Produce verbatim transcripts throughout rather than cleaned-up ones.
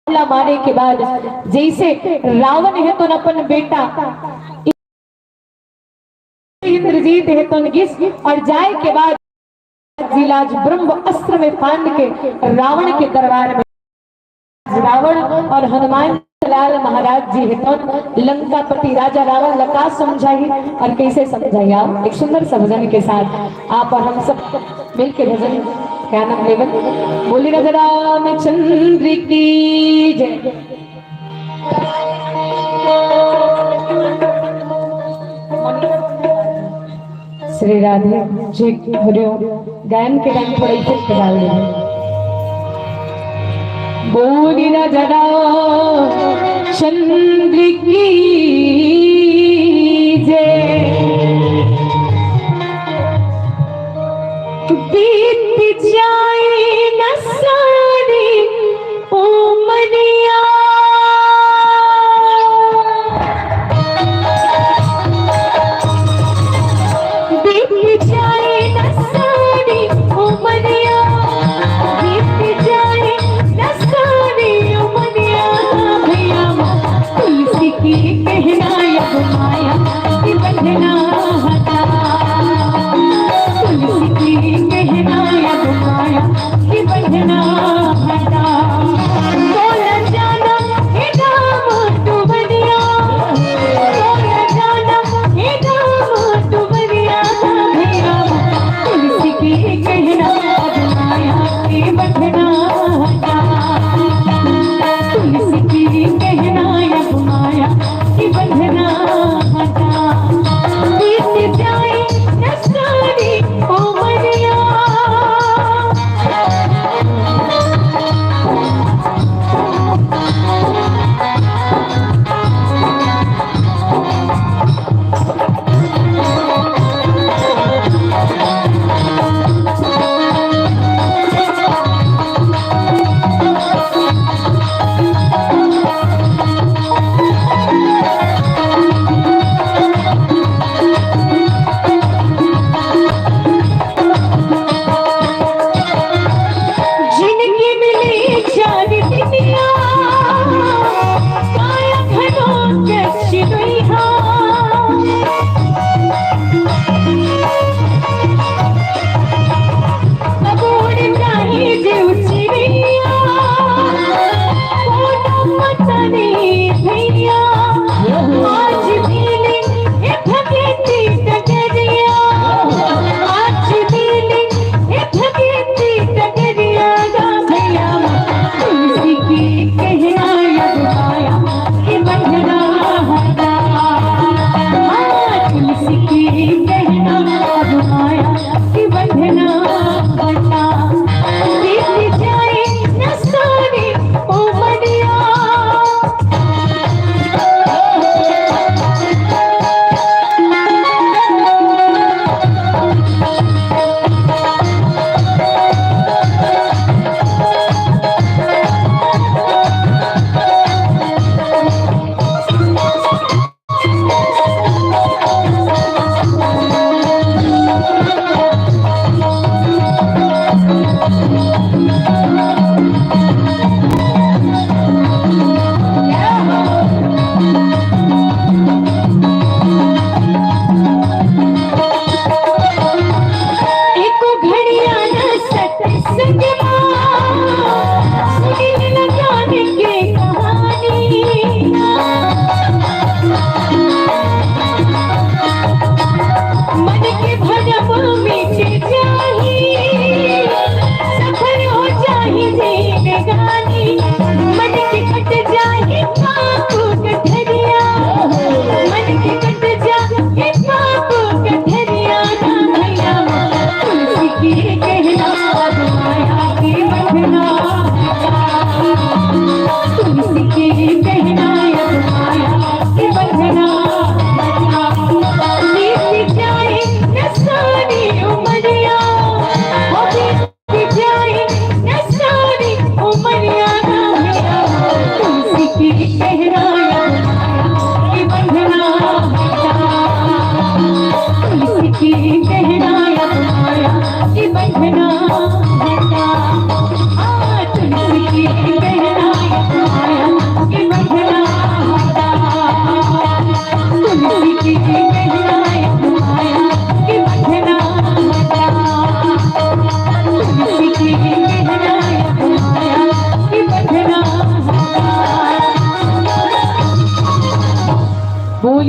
ला मारे के बाद जैसे रावण हे तो अपन बेटा इंद्रजीत हे तो गिस और जाए के बाद जिलाज ब्रह्म अस्त्र में फांद के रावण के दरबार में रावण और हनुमान लाल महाराज जी हे तो लंकापति राजा रावण ला का समझाही और कैसे समझाही। आप एक सुंदर सा भजन के साथ आप और हम सब मिलके भजन के आनंद लेवन। बोली राजा रामचंद्र की जय। श्री राधे जी, हरिओम। गायन के टाइम थोड़ा इफेक्ट डाल देंगे। बोली राजा रामचंद्र की जय। बीत जाए न सारी उमरिया। बीत जाए न सारी उमरिया, बीत जाए न सारी उमरिया। भैया तुलसी की कहना या माया की बंधना हटा, तुलसी की कहना या माया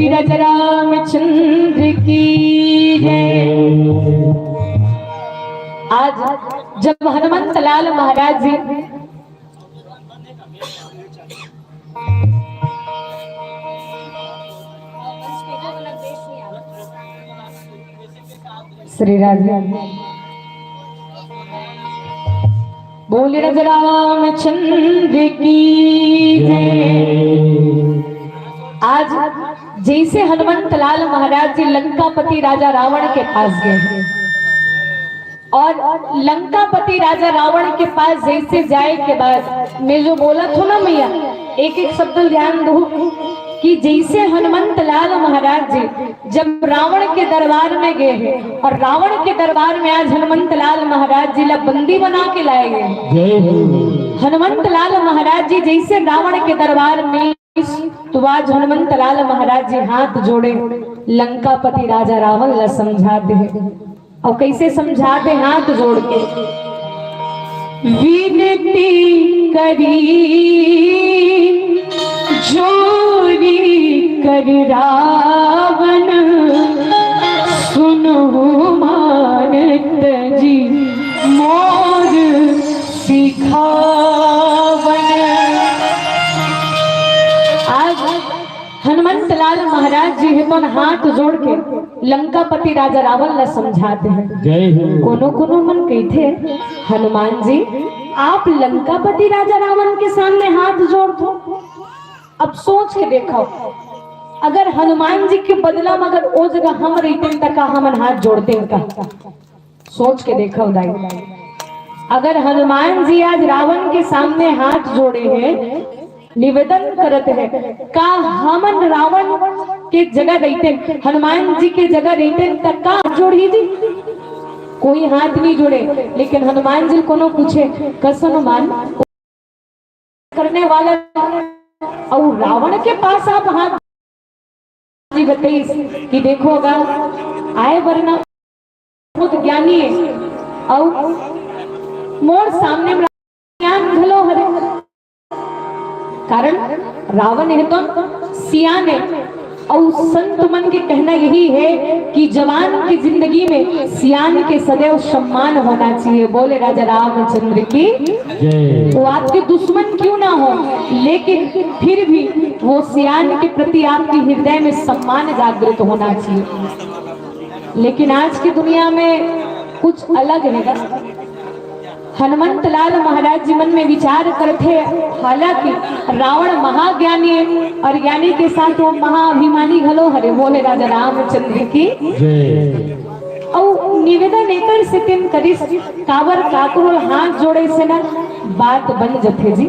राजा रामचंद्र की जय। आज जब हनुमंत लाल महाराज जी श्री राधे। बोले राजा रामचंद्र की जय। आज जैसे हनुमंत लाल महाराज जी लंकापति राजा रावण के पास गए और लंकापति राजा रावण के पास जैसे जाए के बाद मैं जो बोला था ना मैया, एक एक शब्द ध्यान दो कि जैसे हनुमंत लाल महाराज जी जब रावण के दरबार में गए हैं और रावण के दरबार में आज हनुमंत लाल महाराज जी ला बंदी बना के लाए गए हैं। जय हो। हनुमंत लाल महाराज जी जैसे रावण के दरबार में, तो आज हनुमंत लाल महाराज जी हाथ जोड़े लंकापति राजा रावण ला समझाते हैं। और कैसे समझाते, हाथ जोड़ के विनती करी जोरी कर रावण, सुनो मानत जी मोर सिखावन। आज हनुमंत लाल महाराज जी हे तो हाथ जोड़ के लंकापति राजा रावण ला समझाते हैं। जय हो। कोनो कोनो मन कहते हैं, हनुमान जी आप लंकापति राजा रावण के सामने हाथ जोड़ दो। अब सोच के देखो, अगर हनुमान जी के बदला में अगर ओ जगह हम रहते त का हमन हाथ जोड़ते का? सोच के देखो दाई, अगर हनुमान जी आज रावण के सामने हाथ जोड़े हैं, निवेदन करत हैं, का हमन रावण के जगह रहते, हनुमान जी के जगह रहते त का हाथ जोड़ही जी? कोई हाथ नहीं जोड़े। लेकिन हनुमान जी कोनो पूछे, कस हनुमान करने वाला और रावण के पास आप हाथ जी बताइस कि देखो अगर आए वरना बहुत ज्ञानी है और मोर सामने में ज्ञान घलो हरे। कारण रावण है तो सियान है और संत मन के कहना यही है कि जवान की जिंदगी में सियान के सदैव सम्मान होना चाहिए। बोले राजा रामचंद्र की जय। वो आपके दुश्मन क्यों ना हो, लेकिन फिर भी वो सियान के प्रति आपके हृदय में सम्मान जागृत होना चाहिए। लेकिन आज की दुनिया में कुछ अलग है। हनुमंत लाल महाराज जी मन में विचार करथे, हालांकि रावण महाज्ञानी है और ज्ञानी के साथ वो महाअभिमानी घलो हरे। बोले राजा रामचंद्र की जय। अउ निवेदन एकर सेतिन करिस, काबर काकरो हाथ जोड़े से ना बात बन जथे जी।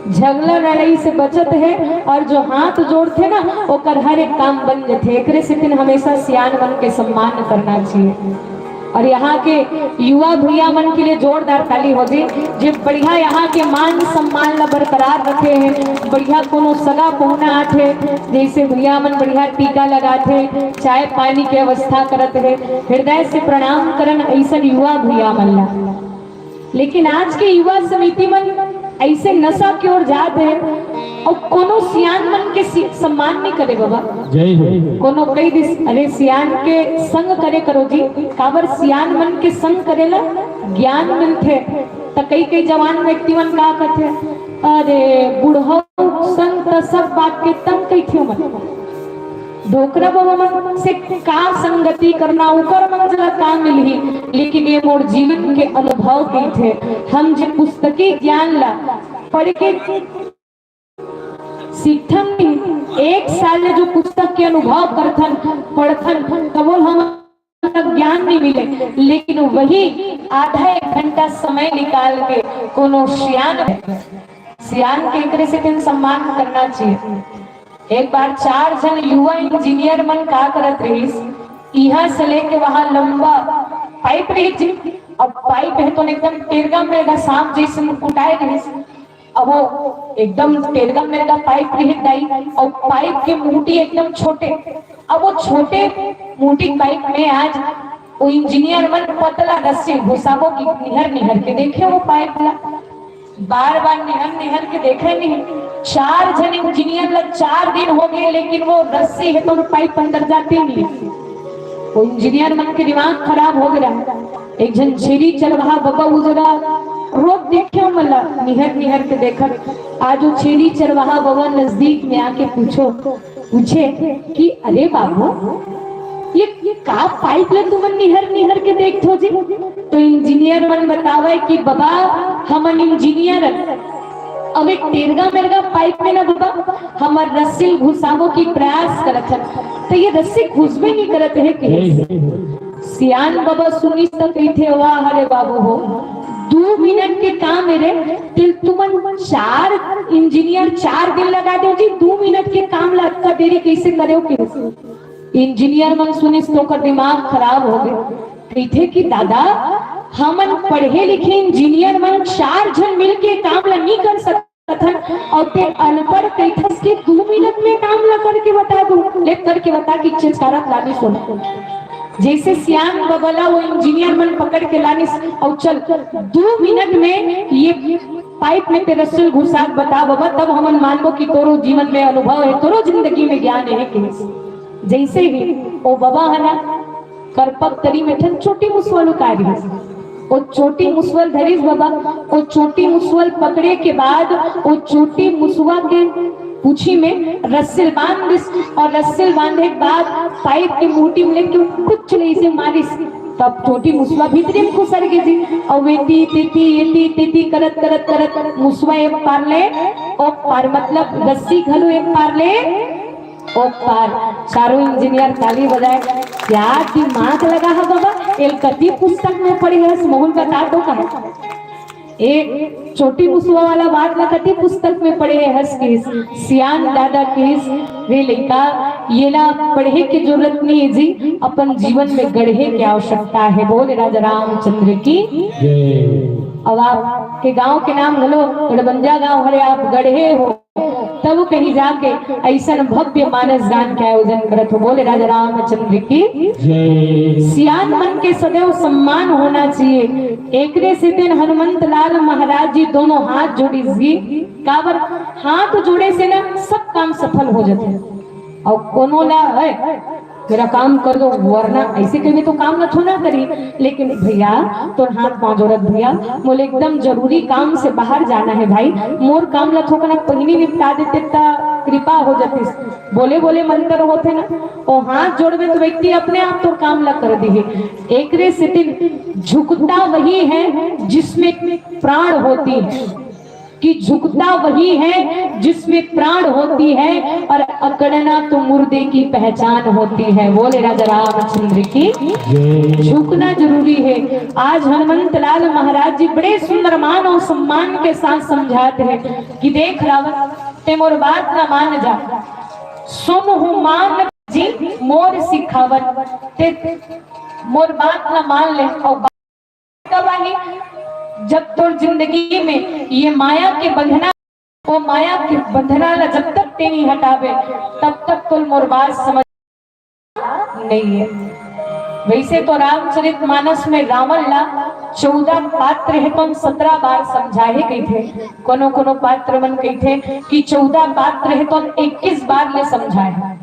झगला लड़ाई से बचत है और जो हाथ जोड़थे ना, ओकर हर एक काम बन जथे। एकरे सेतिन हमेशा सियान मन के सम्मान करना चाहिए। और यहाँ के युवा भैया मन के लिए जोरदार ताली हो जी, जे बढ़िया यहाँ के मान सम्मान ला बरकरार रखे हैं। बढ़िया कोनो सगा पहुना आथे, जैसे भैया मन बढ़िया टीका लगाथे, चाय पानी के व्यवस्था करत है, हृदय से प्रणाम करन ऐसन युवा भैया मन ला। लेकिन आज के युवा समिति मन ऐसे नशा के ओर जात है और कोनो सियान मन के सि-, सम्मान नहीं करे बाबा। जय हो। कोनो कही दिस, अरे सियान के संग करे करो जी, काबर सियान मन के संग करेला ज्ञान मिलथे। त कई कई जवान व्यक्ति मन का कहथे, अरे बुढ़ऊ संग त सब बात के तंग कहिथे मन। डोकरा बाबा मन से का संगति करना, ओकर मंजिला का मिलही, लेकिन ये मोर जीवन के अनुभव कहिथे। हम जे पुस्तकी ज्ञान ला पढ़ के सीखथन, एक साल ले जो पुस्तक के अनुभव करथन, पढ़थन, तबो हम तक ज्ञान नहीं मिले, लेकिन वही आधा एक घंटा समय निकाल के कोनो सियान, सियान के एकरे सेतिन सम्मान करना चाहिए। एक बार चार झन युवा इंजीनियर मन का करत रहिस, इहां से लेके वहां लंबा पाइप रहिस जी, अब पाइप है तो एकदम टेरगा मेरगा सांप जैसे कुटाए रहिस। अब वो एकदम टेरगा मेरगा पाइप रहिस दाई, और पाइप के मूटी एकदम छोटे। अब वो छोटे मूटी पाइप में आज वो इंजीनियर मन पतला रस्सी घुसाबो कि निहर निहर के देखे वो पाइप ला। बार बार निहर निहर के देखे नहीं, चार झन इंजीनियर ला चार दिन हो गए, लेकिन वो रस्सी हे तो पाइप अंदर जाते नहीं। वो इंजीनियर मन के दिमाग खराब हो गया। एक झन छेरी चरवाहा बबा वो जगह रोज देखे हो, मतलब निहर निहर के देखत। आज वो छेरी चरवाहा बबा नजदीक में आके पूछो, पूछे कि अरे बाबू, ये, ये का पाइप ला तुमन निहर निहर के देखत हो जी? तो इंजीनियर मन बतावे कि बबा, हमन इंजीनियर हन, अब एक टेरगा मेरगा पाइप में ना बबा, हमर रस्सी घुसाबो की प्रयास करत हन, तो ये रस्सी घुसबे नहीं करत हे कहे। सियान बबा सुनिस त कहिथे, वाह रे बाबू हो, दू मिनट के काम हे रे, तिल तुमन चार इंजीनियर चार दिन लगा दो जी, दू मिनट के काम ला अतका देरी कैसे करेव कहे। इंजीनियर मन सुनिस तो ओकर दिमाग खराब हो गए। कहिथे कि दादा, हमन पढ़े लिखे इंजीनियर मन चार झन मिलके काम ला नहीं कर सकत हन, और ते अनपढ़ कहिथस कि दू मिनट में काम ला करके बता दूं। ले करके बता कि चेचारत लानिस। जैसे सियान बबा ला वो इंजीनियर मन पकड़ के लानिस और चल, दू मिनट में ये पाइप में ते रस्सी घुसा के बता बबा, तब हमन मानबो कि तोरो जीवन में अनुभव हे, तोरो जिंदगी में ज्ञान हे कहिस। जैसे ही वो बबा हे ना, करपक तरी में ठन चोटी मुसवा लुकाय रहिस। वो चोटी मुसवा ल धरिस बबा, वो चोटी मुसवा ल पकड़े के बाद वो चोटी मुसवा के पूछी में रस्सी ल बांध दिस और रस्सी ल बांधे के बाद पाइप के मुहटी में लेके कुछ ले इसे मारिस। तब चोटी मुसवा भीतरी में खुसर गे जी। और वेती तेती, येती तेती करत करत करत मुसवा एक पार ले, ओ पार मतलब रस्सी घलो एक पार ले, ओ पार। चारों इंजीनियर ताली बजाए। क्या दिमाग लगा है बाबा, एल कति पुस्तक में पढ़े हस, मोहन बता दो कहा। ए चोटी मुसवा वाला बात ला कति पुस्तक में पढ़े हस कहिस। सियान दादा कहिस, रे लइका, ये ला पढ़े के जरूरत नहीं है जी, अपन जीवन में गढ़े के आवश्यकता है। बोल राजा रामचंद्र की। जय। अब आपके गांव के नाम घलो गढ़बंजा गांव हरे, आप गढ़े हो, तब कहीं जाके ऐसन भव्य मानस गान के आयोजन करत हो। बोले राजा रामचंद्र की। जय। सियान मन के सदैव सम्मान होना चाहिए। एकरे सेतिन हनुमंत लाल महाराज जी दोनों हाथ जोड़िस जी। काबर? हाथ जोड़े से ना सब काम सफल हो जाथे। और कोनो ला, "ए, मेरा काम कर दो, वरना," ऐसे कहिबे तो काम ला थोड़ा करी। लेकिन भैया, तोर हाथ पांव जोड़त भैया, मोला एकदम जरूरी काम से बाहर जाना है भाई, मोर काम ला थोकन पहिली निपटा देते त कृपा हो जातिस। बोले बोले मंत्र होथे ना, ओ हाथ जोड़बे तो व्यक्ति अपने आप तोर काम ला कर दिही। एकरे सेतिन झुकता वही है जिसमें प्राण होती है, कि झुकता वही है जिसमें प्राण होती है और अकड़ना तो मुर्दे की पहचान होती है। बोले राजा रामचंद्र की। जय। झुकना जरूरी है। आज हनुमंत लाल महाराज जी बड़े सुंदर मान और सम्मान के साथ समझाते हैं कि देख रावण, ते मोर बात ना मान जा, सुन हूँ मान जी मोर सिखावन, ते मोर बात ना मान ले और कब आही? जब तोर जिंदगी में ये माया के बंधना, वो माया के बंधना ला जब तक ते नहीं हटाबे, तब तक तोर मोर बात समझ नहीं है। वैसे तो रामचरित मानस में रावण ला चौदह पात्र हे तो सत्रह बार समझाए कहिथे, कोनो कोनो पात्र मन कहिथे कि चौदह पात्र हे तो इक्कीस बार ले समझाए।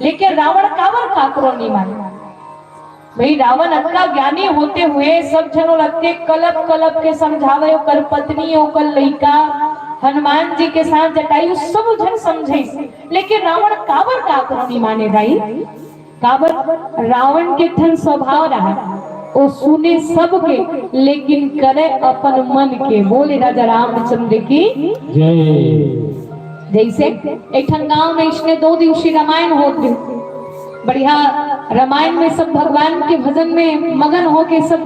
लेकिन रावण काबर काकरो नहीं माने? भाई, रावण अतका ज्ञानी होते हुए सब झन ओला अतके कलप कलप के समझावे, ओकर पत्नी, ओकर लइका, हनुमान जी के साथ जटायु, सब झन समझाइस, लेकिन रावण काबर काकरो नहीं माने दाई? काबर? रावण के ठन स्वभाव रहा, वो सुने सबके, लेकिन करे अपन मन के। बोले राजा रामचंद्र की। जय। जैसे एक ठन गांव में इसने दो दिवसीय रामायण होत रहिस। बढ़िया रामायण में सब भगवान के भजन में मगन होके सब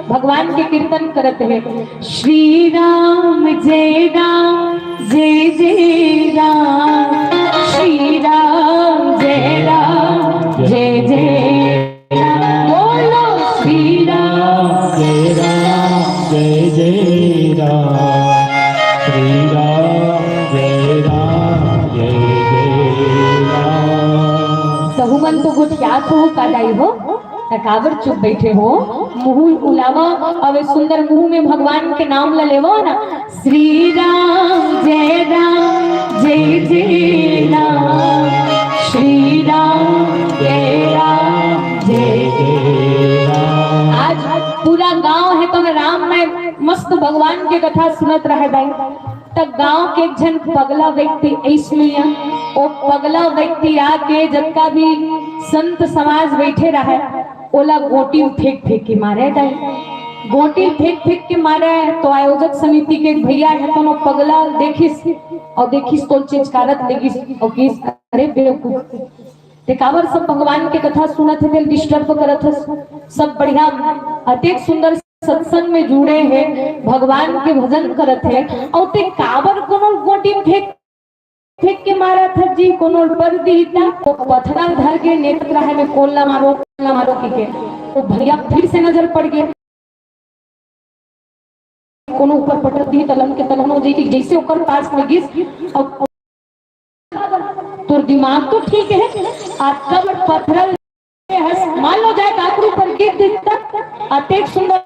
भगवान के कीर्तन करत हे। श्री राम जय राम जय जय राम, श्री राम जय राम जय जय राम। बोलो श्री राम। जय राम जय जय राम, श्री राम जय राम जय जय राम। तहु मन तो गोठियात हो का दाई हो, त काबर चुप बैठे हो? मुंह उलावा, अब ए सुंदर मुंह में भगवान के नाम ला लेवा ना। श्री राम जय राम भगवान के कथा सुनत रहे दाई, त गांव के एक झन पगला व्यक्ति अइस मिलिया। ओ पगला व्यक्ति आके जतका भी संत समाज बैठे रहे, ओला गोटी फेंक फेंक के मारे दाई। गोटी फेंक फेंक के मारे, तो आयोजक समिति के एक भैया हे, तो ओ पगला देखिस, अउ देखिस तो चिचकारत लगिस, अउ किस, "अरे बेवकूफ, ते काबर सब भगवान के कथा सुनत हे, तेल डिस्टर्ब करत हस? सब बढ़िया, अतेक सुंदर सत्संग में जुड़े हे, भगवान के भजन करत हे, अउ ते काबर कोनो गोटी फेंक, फेंक के मारत हस जी? कोनो पद दिही त, ओ पथरा धर के नेतत रहे में, कोन ला मारो, कोन ला मारो," कहिके। ओ भैया फिर से नजर पड़ गे, कोनो ऊपर पटक दिही त लंग के तलहन हो जाई, कि जइसे ओकर पास में गिस, अउ तोर दिमाग तो ठीक हे, अतका बड़ पथरा ल हस, मान लो जाय काकरो ऊपर गिर दिस त, अतेक सुंदर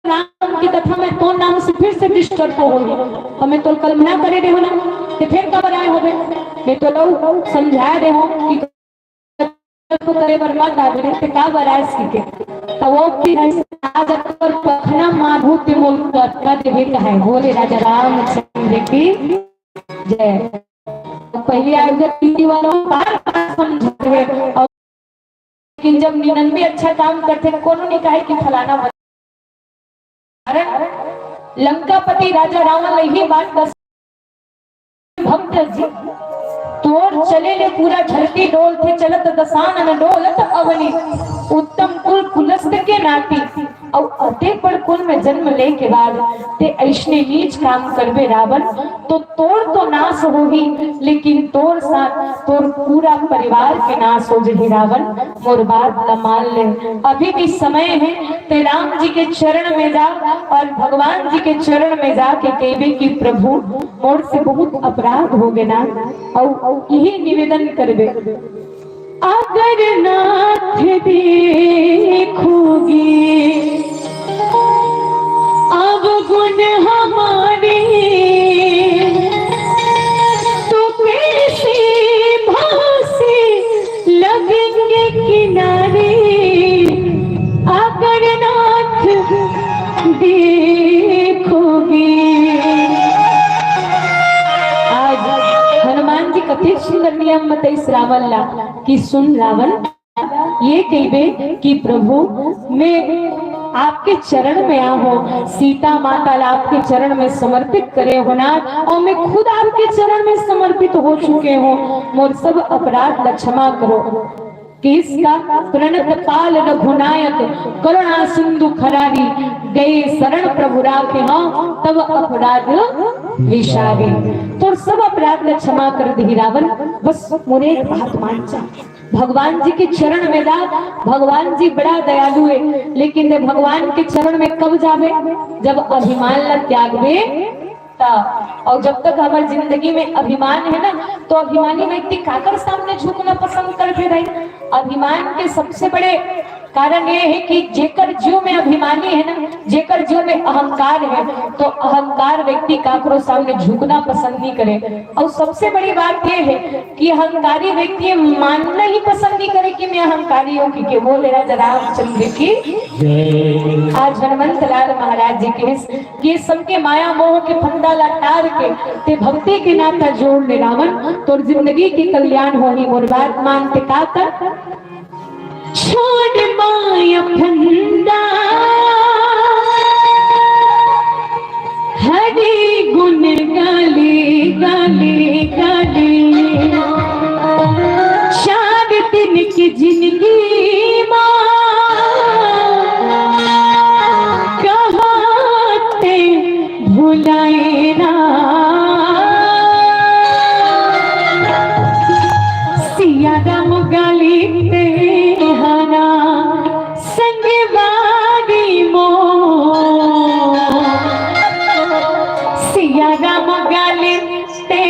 राम के कथा में तोर नाम से फिर से डिस्टर्ब होही। हमें तो कल्पना करे रहे हो ना, ते फिर काबर आए होबे? मैं तो लऊ समझाय रहे हो कि तो करे बर मत आबे रे, ते काबर आए सीखे। तो ओ कि आज अगर पखना मारू ते मोल कतका देबे कहे, बोले राजा रामचंद्र की जय। पहले आए थे पीढ़ी वालों बार बार समझा रहे, अउ लेकिन जब निन्यानवे अच्छा काम करथे, कोनो नइ कहे कि फलाना मत। कारण लंकापति राजा रावण ल इही बात कस, भक्त जी, तोर चले ले पूरा धरती डोलथे, चलत दसानन डोलत अवनी, उत्तम कुल कुलस्थ के नाती, अउ अतेक बड़ कुल में जन्म ले के बाद ते अइसने नीच काम करबे रावण, तो तोर तो नाश होही, लेकिन तोर साथ तोर पूरा परिवार के नाश हो जही रावण। मोर बात ला मान ले, अभी भी समय हे, ते राम जी के चरण में जा अउ भगवान जी के चरण में जाके कहिबे कि प्रभु, मोर से बहुत अपराध हो गे ना, अउ इही निवेदन करबे, अगर नाथ देखोगे अवगुण हमारे, तो कैसे भाव से लगेंगे किनारे। अगर नाथ देखोगे। आज हनुमान जी कतेक सुंदर नियम बतइस रावण ला कि सुन रावण, ये कहिबे कि प्रभु, मैं आपके चरण में आए हों, सीता माता ला आपके चरण में समर्पित करे हों ना, अउ मैं खुद आपके चरण में समर्पित हो चुके हों, मोर सब अपराध ला क्षमा करो। किसका प्रणत पाल रघुनायक करुणा सिंधु खरारी, गए शरण प्रभु राखे हाँ तब अपराध विसारी। तोर सब अपराध ला क्षमा कर दिही रावण, बस मोर एक बात मान जा। भगवान जी के चरण में जा, भगवान जी बड़ा दयालु हे, लेकिन ते भगवान के चरण में कब जाबे? जब अभिमान ला त्यागबे त। अउ जब तक हमर जिंदगी में अभिमान हे ना, तो अभिमानी व्यक्ति काकर सामने झुकना पसंद करथे भाई? अभिमान के सबसे बड़े कारण ये हे कि जेकर जीव में अभिमानी हे ना, जेकर जीव में अहंकार हे, तो अहंकार व्यक्ति काकरो सामने झुकना पसंद नइ करे। अउ सबसे बड़ी बात ये हे कि अहंकारी व्यक्ति ये मानना ही पसंद नइ करे कि मैं अहंकारी हों, कि के बोले राजा रामचंद्र की। आज हनुमंत लाल महाराज जी के, ये सबके माया मोह के फंदा ला टार के ते भक्ति के नाता जोड़ ले रावण, तोर जिंदगी के कल्याण होही। मोर बात मान ते का कर, छोड़ माया फंदा, हरि गुण गाले, गाले, गाले। चार दिन की जिंदगी माँ, कहाँ ते भुलाए ना। सिया राम गाली ते हना संगवारी मो। सिया राम गाली ते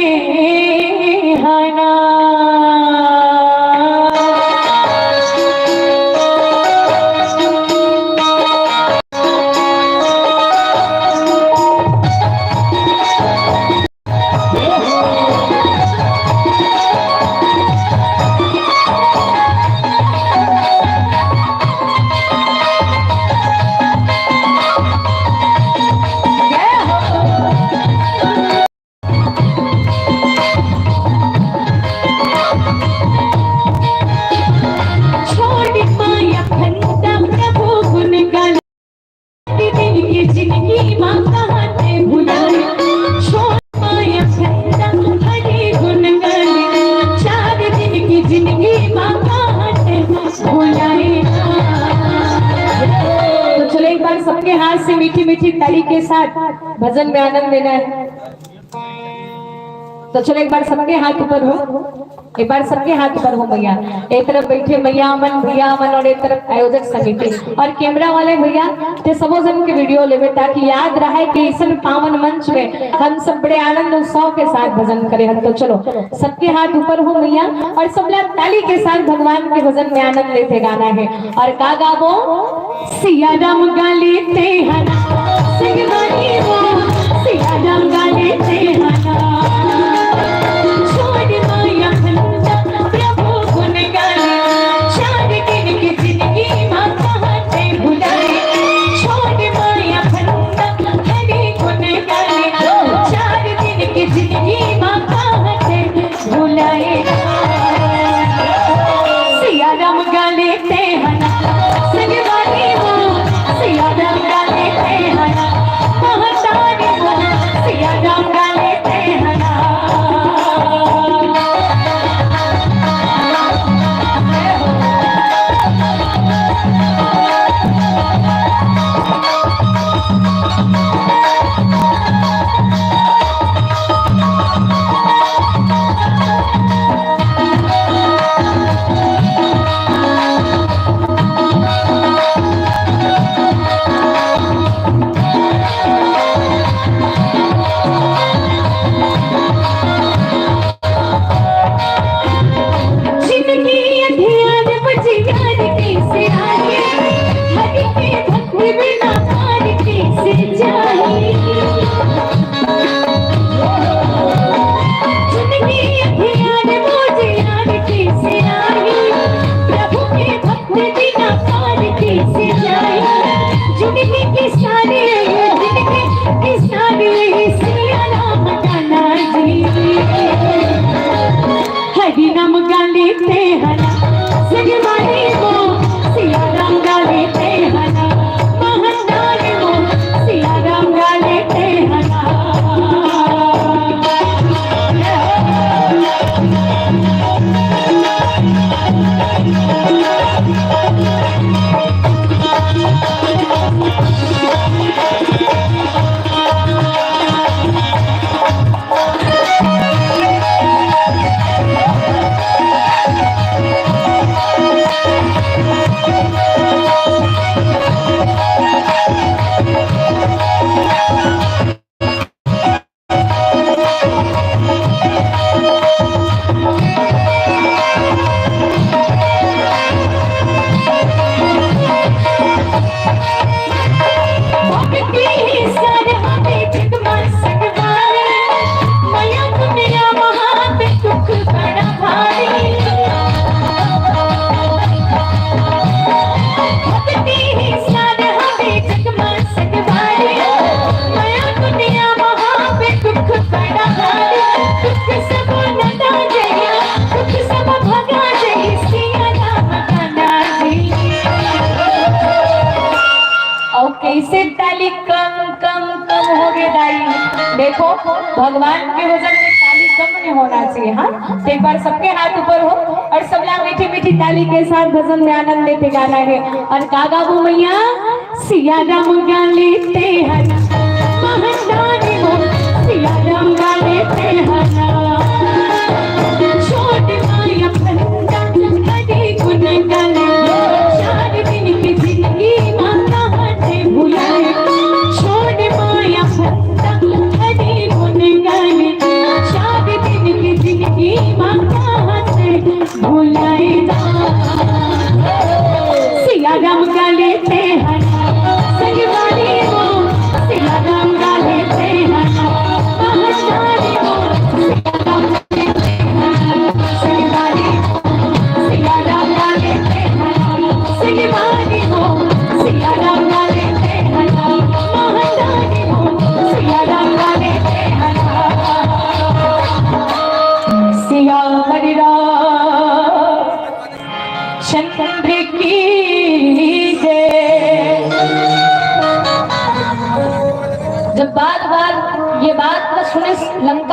मीठी ताली के साथ भजन में आनंद लेना है। तो चलो, एक बार सबके हाथ ऊपर हो, एक बार सबके हाथ ऊपर हो मैया। एक तरफ बैठे मैया मन, भैया मन और एक तरफ आयोजक समिति और कैमरा वाले भैया, ते सबो जन के वीडियो लेवे, ताकि याद रहे कि इसन पावन मंच में हम सब बड़े आनंद उत्सव के साथ भजन करे हैं। तो चलो, सबके हाथ ऊपर हो मैया, और सब लोग ताली के साथ भगवान के भजन में आनंद लेते गाना है। और का गाबो? सिया राम गाले ते हना, सिंगवारी वो, सिया राम गाले ते हना। छोड़ माया फंदा, प्रभु गुण गाले, चार दिन की जिंदगी माँ कहाँ ते भुलाए। छोड़ माया फंदा, हरे गुण गाले, चार दिन की जिंदगी माँ कहाँ ते भुलाए। सिया राम गाले ते हना, संगवारी हो, सिया राम गाले ते हना, महतारी हो, सिया राम गाले ते हना। जिंदगी अंधियार बजियार कैसे आए, हरि के भक्त बिना पार कैसे जाए। जिंदगी अंधियार बजियार कैसे आए, प्रभु के भक्त बिना पार कैसे जाए। जिंदगी के सारे, जिंदगी के सारे सिया राम गाना जी। हरि नाम गाले ते हना, सिंगवारी वो, सिया राम गाले ते हना, महतारी वो, सिया राम गाले ते हना। अउ कैसे ताली कम, कम, कम हो गे दाई। देखो, भगवान के भजन में ताली कम नहीं होना चाहिए। हाँ, तो एक बार सबके हाथ ऊपर हो और सब लोग मीठी मीठी ताली के साथ भजन में आनंद लेते गाना है। और का गाबो मैया? सिया राम गाले ते हना, महतारी वो, सिया राम गाले ते हना। छोड़ माया फंदा, हरे गुण गाले, चार दिन की जिंदगी माँ कहाँ ते भुलाए। छोड़ माया फंदा, हरे गुण गाले, चार दिन की जिंदगी माँ कहाँ ते भुलाए। सिया राम गाले ते हना, संगवारी वो, सिया राम गाले ते हना, महतारी वो,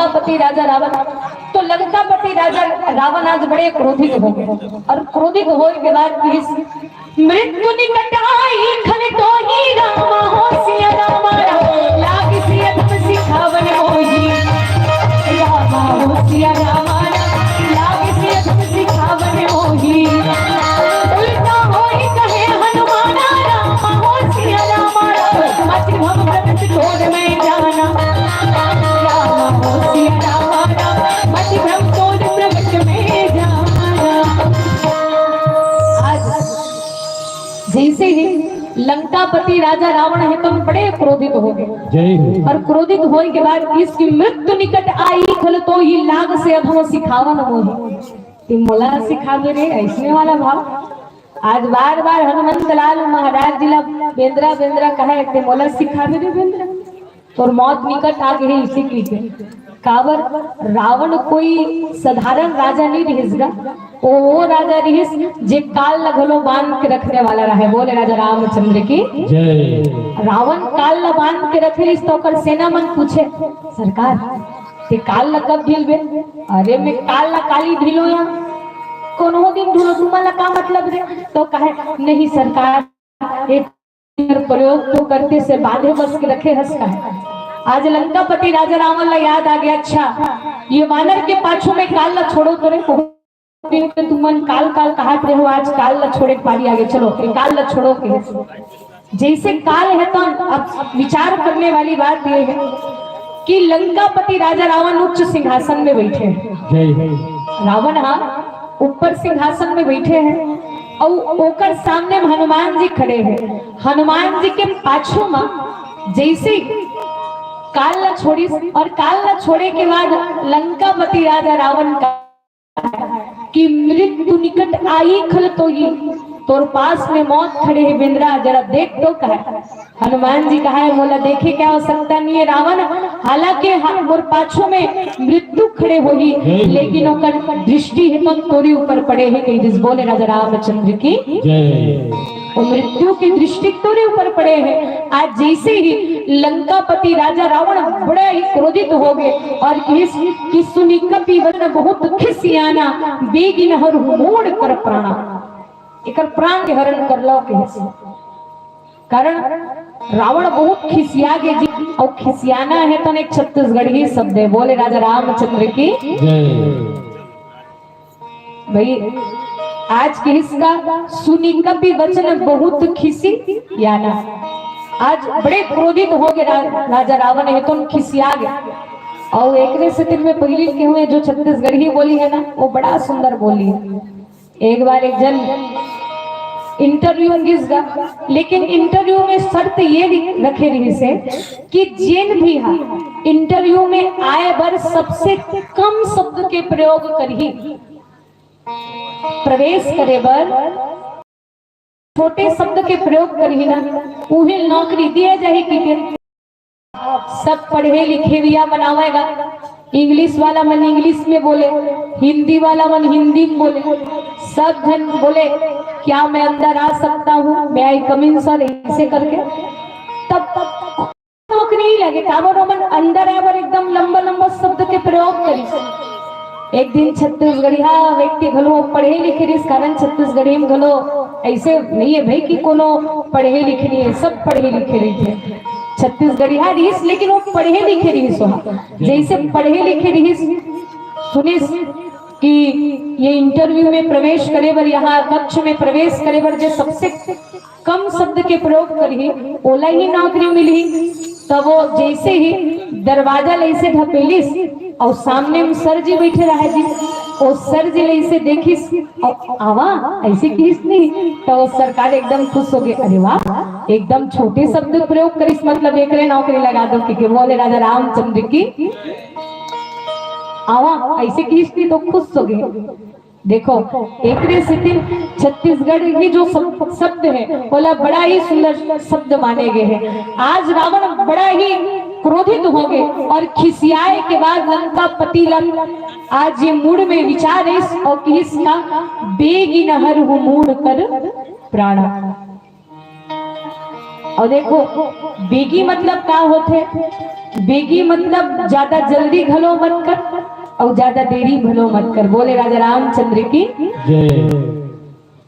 लंकापति राजा रावण, तो लंकापति राजा रावण आज बड़े क्रोधित हो गए और क्रोधित होए के बाद इस मृत्यु निकट आई खल तो ही रामा हो सिया रामा राम, लाग सिया धम सिखावन मोही। रामा हो सिया रामा राम, लाग सिया धम सिखावन मोही। उल्टा होई कहे हनुमाना रामा हो सिया रामा राम, मत भव भ्रमत तोर में जाना। रामा हो सिया रामा राम, मत भ्रम तोर प्रगट में जाना। आज जैसे ही लंकापति राजा रावण हे तो बड़े क्रोधित हो गए। जय हो। और क्रोधित होए के बाद इसकी मृत्यु निकट आई खल तो ही लाग से अधम सिखावन मोही। ते मोला सिखाबे रे, ऐसने वाला भाव। आज बार बार हनुमंत लाल महाराज जी ला बेंदरा बेंदरा कहे, ते मोला सिखाबे रे बेंदरा। तोर मौत निकट आ गई इसी की के। काबर रावण कोई साधारण राजा नहीं रिहिस गा। ओ, ओ राजा रिहिस जे काल ला घलो बांध के रखने वाला रहे। बोले राजा रामचंद्र की। जय। रावण काल ला बांध के रखे रिहिस तो ओकर सेना मन पूछे, सरकार, ते काल ला कब ढीलबे? अरे, मैं काल ला काली ढीलो या कोनो दिन ढीलो, तुमन ला का मतलब रे? तो कहे, नहीं सरकार, एक प्रयोग तो करते से बांधे बस के रखे हस का। आज लंकापति राजा रावण ला याद आ गया, अच्छा, ये वानर के पाछू में काल ला छोड़ो तो रे, बहुत दिन के तुमन काल काल कहत रहे हो, आज काल ला छोड़े के पारी आ गए, चलो ये काल ला छोड़ो के। जैसे काल हे तो अब विचार करने वाली बात ये है कि लंकापति राजा रावण उच्च सिंहासन में बैठे हैं। जय हो। रावण हाँ ऊपर सिंहासन में बैठे हैं और ओकर सामने में हनुमान जी खड़े हैं। हनुमान जी के पाछू में जैसे ही काल ला छोड़िस और काल ला छोड़े के बाद लंकापति राजा रावण का कि मृत्यु निकट आई खल तो ही, तोर पास में मौत खड़े है बेंदरा, जरा देख तो कहे। हनुमान जी कहा है, मोला देखे के आवश्यकता नहीं है रावण, हालांकि हा-, मोर पाछू में मृत्यु खड़े होही, लेकिन ओकर दृष्टि हे तो तोरे ऊपर पड़े है, कही जिस बोले राजा रामचंद्र की। जय। वो मृत्यु की दृष्टि तोरे ऊपर पड़े है। आज जैसे ही लंकापति राजा रावण बड़ा ही क्रोधित हो गए और किस कि सुनी कपि वचन बहुत खिसियाना, बेगिन हरहु मूढ़ कर प्राणा। एकर प्राण के हरण कर लो के। कारण रावण बहुत खिसिया गे जी, और खिसियाना हे तन एक छत्तीसगढ़ी शब्द है। बोले राजा रामचंद्र की। जय। भाई, आज किहिस का सुनी कपि वचन बहुत खिसियाना। आज बड़े क्रोधित हो गए रा-, राजा रावण हे तो खिसिया गया। और एकरे सेती मैं पहली के हुए जो छत्तीसगढ़ी बोली है ना, वो बड़ा सुंदर बोली है। एक बार एक जन interview गिस गा, लेकिन interview में शर्त ये रखे रहिस हे कि जेन भी हा interview में आए बर सबसे कम शब्द के प्रयोग करही, प्रवेश करे बर छोटे शब्द के प्रयोग करही ना, उही नौकरी दिए जाही कि के। सब पढ़े लिखे हुआ बनावेगा, इंग्लिश वाला मन इंग्लिश में बोले, हिंदी वाला मन हिंदी में बोले, सब जन बोले, क्या मैं अंदर आ सकता हूँ, may I come in sir, ऐसे करके तब नौकरी नहीं लगे। काबर ओमन अंदर आए बर एकदम लंबा लंबा शब्द के प्रयोग करिस। एक दिन छत्तीसगढ़िया व्यक्ति घलो पढ़े लिखे रिस, कारण छत्तीसगढ़ी में घलो ऐसे नहीं है भाई कि कोनो पढ़े लिखे नहीं है, सब पढ़े लिखे रहिथे। छत्तीसगढ़िया रिस, लेकिन वो पढ़े लिखे रिस। जैसे पढ़े लिखे रिस, सुनिस कि ये interview में प्रवेश करे बर, यहाँ कक्ष में प्रवेश करे बर जे सबसे कम शब्द के प्रयोग करही, ओला ही नौकरी मिलही। तब वो जैसे ही दरवाजा ले से ढपेलिस और सामने में सर जी बैठे रहे जी, वो सर जी ले से देखिस और आवा ऐसे किहिस नहीं, तो वो सरकार एकदम खुश हो गए। अरे वाह, एकदम छोटे शब्द प्रयोग करिस, मतलब एकरे नौकरी लगा दो, कि बोले राजा रामचंद्र की। आवा ऐसे किहिस नहीं तो खुश हो गए। देखो, एकरे सेती छत्तीसगढ़ी जो शब-, शब्द है, ओला बड़ा ही सुंदर शब्द माने गए है। आज रावण बड़ा ही क्रोधित हो गए और खिसियाए के बाद लंकापति ला आज ये मूड में विचार है और किहिस का बेगिन हरहु मूढ़ कर प्राणा। और देखो, बेगी मतलब का होथे? बेगी मतलब ज्यादा जल्दी घलो मत कर अउ ज्यादा देरी घलो मत कर। बोले राजा रामचंद्र की। जय।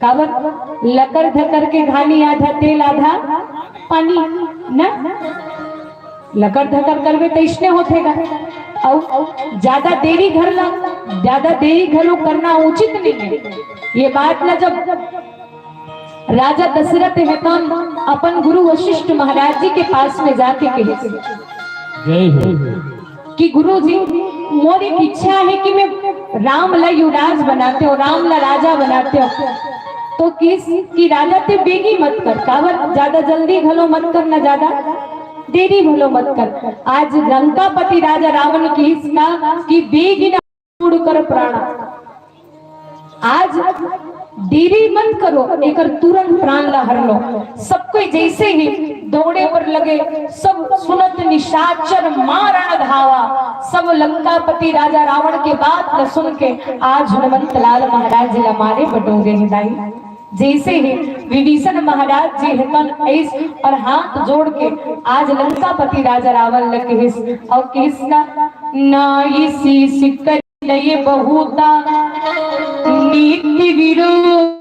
काबर लकर धकर के घानी, आधा तेल आधा पानी ना। लकर धकर करबे त इसने होथे गा। अउ ज्यादा देरी घलो, ज्यादा देरी घलो करना उचित नहीं है। ये बात ला जब राजा दशरथ हे तौन अपन गुरु वशिष्ठ महाराज जी के पास में जाके कहिस जय हो। कि गुरु जी, मोर एक इच्छा है कि मैं राम ला युवराज बनाते हो, राम ला राजा बनाते हो। तो किहिस कि राजा ते बेगी मत कर, काबर ज्यादा जल्दी घलो मत कर, ना ज्यादा देरी घलो मत कर। आज लंकापति राजा रावण किहिस का कि बेगी ना उड़कर प्राणा। आज देरी मत करो, एकर तुरंत प्राण ला हर लो। सब कोई जैसे ही दौड़े पर लगे, सब सुनत निशाचर मारण धावा। सब लंकापति राजा रावण के बात ला सुन के आज हनुमंत लाल महाराज जी ला मारे बटोगे हैं दाई। जैसे ही विभीषण महाराज जी हतन ऐस और हाथ जोड़ के आज लंकापति राजा रावण ला किहिस और किहिस का ना इसी सिक्कर नहीं बहुता नीति विरोध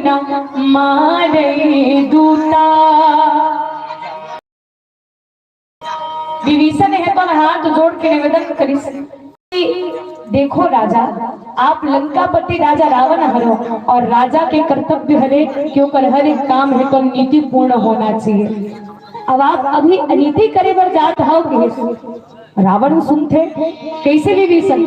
न मारे दूता। विभीषण हे तो हाथ जोड़ के निवेदन करिस कि देखो राजा, आप लंकापति राजा रावण हरो और राजा के कर्तव्य हरे कि ओकर हर एक काम हे तो नीतिपूर्ण होना चाहिए। अब आप अभी अनीति करे बर जात हव कि रावण सुनथे, कैसे विभीषण?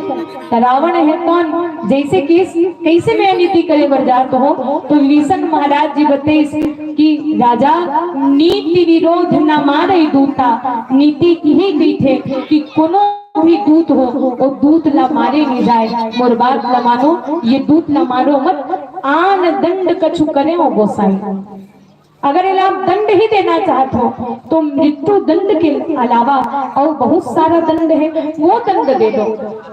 त रावण हे कौन? जैसे कि इस, कैसे मैं अनीति करे बर जात हो? तो विभीषण महाराज जी बतेस कि राजा, नीति विरोध न मारे दूता। नीति इही कहिथे कि कोनो भी दूत हो, वो दूत ला मारे नहीं जाए। मोर बात ला मानो, ये दूत ला मारो मत, आन दंड कछु करे हो गोसाई। अगर एला आप दंड ही देना चाहत हो, तो मृत्यु दंड के अलावा और बहुत सारा दंड है, वो दंड दे दो।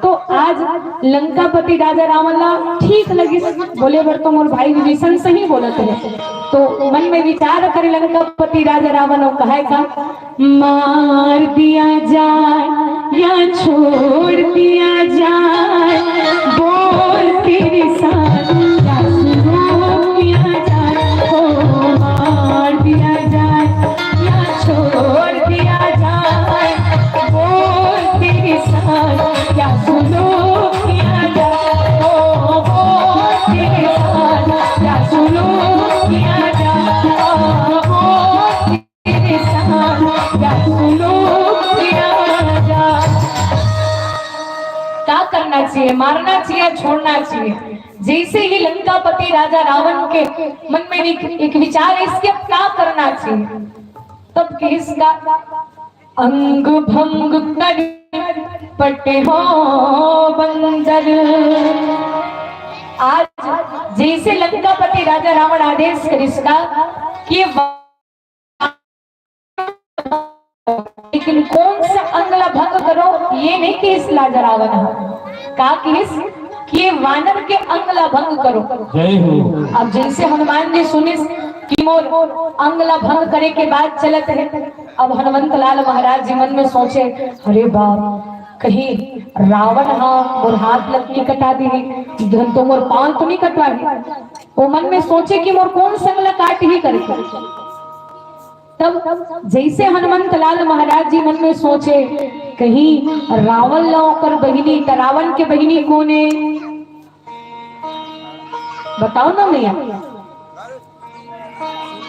तो आज लंकापति राजा रावण ला ठीक लगिस, बोले बर तो मोर भाई विभीषण सही बोलत हे। तो मन में विचार करे लंकापति राजा रावण और कहे का, मार दिया जाए या छोड़ दिया जाए, बोल तेरे साथ क्या सुलूक किया जाए, ओ मार दिया जाए या छोड़ दिया जाए, बोल तेरे साथ क्या सुलूक किया जाए, ओ बोल तेरे साथ क्या सुलूक किया जाए, ओ बोल तेरे साथ क्या सुलूक किया जाए। का करना चाहिए? मारना चाहिए, छोड़ना चाहिए? जैसे ही लंकापति राजा रावण के मन में एक, एक विचार है, इसके अब का करना चाहिए? तब किहिस का, अंग भंग कर पटे हो बंदर। आज जैसे लंकापति राजा रावण आदेश करिस का कि लेकिन कौन सा अंग ला भंग करो, ये नहीं किहिस राजा रावण ह। का किहिस कि ये वानर के अंग ला भंग करो। जय हो। अब जैसे हनुमान जी सुनिस कि मोर अंग ला भंग करे के बात चलत है, अब हनुमंत लाल महाराज जी मन में सोचे, अरे बाप, कहीं रावण हा मोर हाथ ला नहीं कटा दिही, धन तो मोर पांव तो नहीं कटवा दी। वो मन में सोचे कि मोर कौन संग ला काट ही करके। तब जैसे हनुमंत लाल महाराज जी मन में सोचे, कहीं रावण ला ओकर बहिनी, त रावण के बहिनी कौन है? बताओ ना मैया,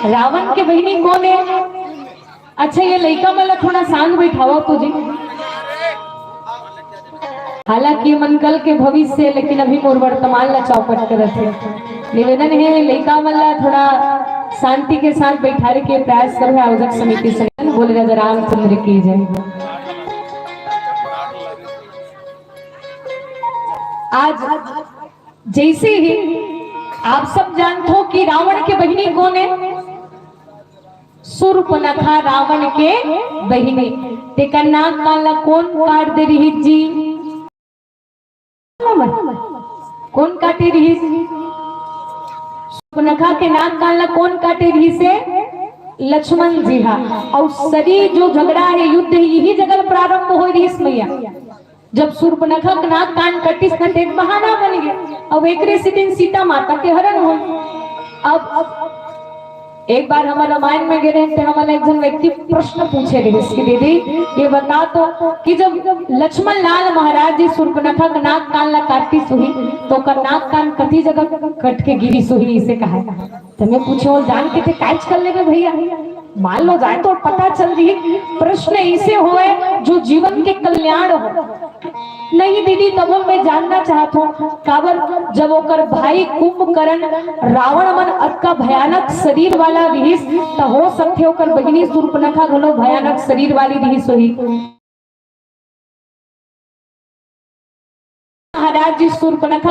रावण के बहिनी कौन है? अच्छा, ये लइका मन ला थोड़ा शांत बैठावा तो जी। हालांकि ये मन कल के भविष्य है, लेकिन अभी मोर वर्तमान ला चौपट करत है। निवेदन है, लइका मन ला थोड़ा शांति के साथ बैठारे के प्रयास करो। आयोजक समिति से बोले राजा रामचंद्र की जय। आज जैसे ही आप सब जानत हो कि रावण के बहिनी कौन है? सूर्पनखा रावण के बहिनी। तेकर नाक कान ला कौन काट दे रही जी? कौन काटे रही? सूर्पनखा के नाक कान ला कौन काटे रही से? लक्ष्मण जी हा। अउ सरी जो झगड़ा हे, युद्ध हे, इही जगह प्रारंभ होय रिहिस मैया। जब सूर्पनखा के नाक कान कटिस न, ते एक बहाना बन गे। अब एकरे सेती सीता माता के हरण होय। अब, अब एक बार हमन रामायण में गे रहेन, ते हमन एक झन व्यक्ति प्रश्न पूछे रिहिस कि दीदी, ये बता तो कि जब लक्ष्मण लाल महाराज जी सूर्पनखा के नाक कान ला काटिस होही, तो ओकर नाक कान कति जगह कट के गिरिस होही, इसे कहा। त मैं पूछे, "वो जान के ते काज कर लेबे भैया, मान लो जाए तो पता चल रही।" प्रश्न इसे होय जो जीवन के कल्याण हो। नहीं दीदी, तब मैं जानना चाहत हूँ, काबर जब ओकर भाई कुंभकर्ण रावण मन अतका भयानक शरीर वाला रिहिस, त हो सकथे ओकर बहिनी सूर्पनखा घलो भयानक शरीर वाली रिहिस होही। महाराज जी सूर्पनखा,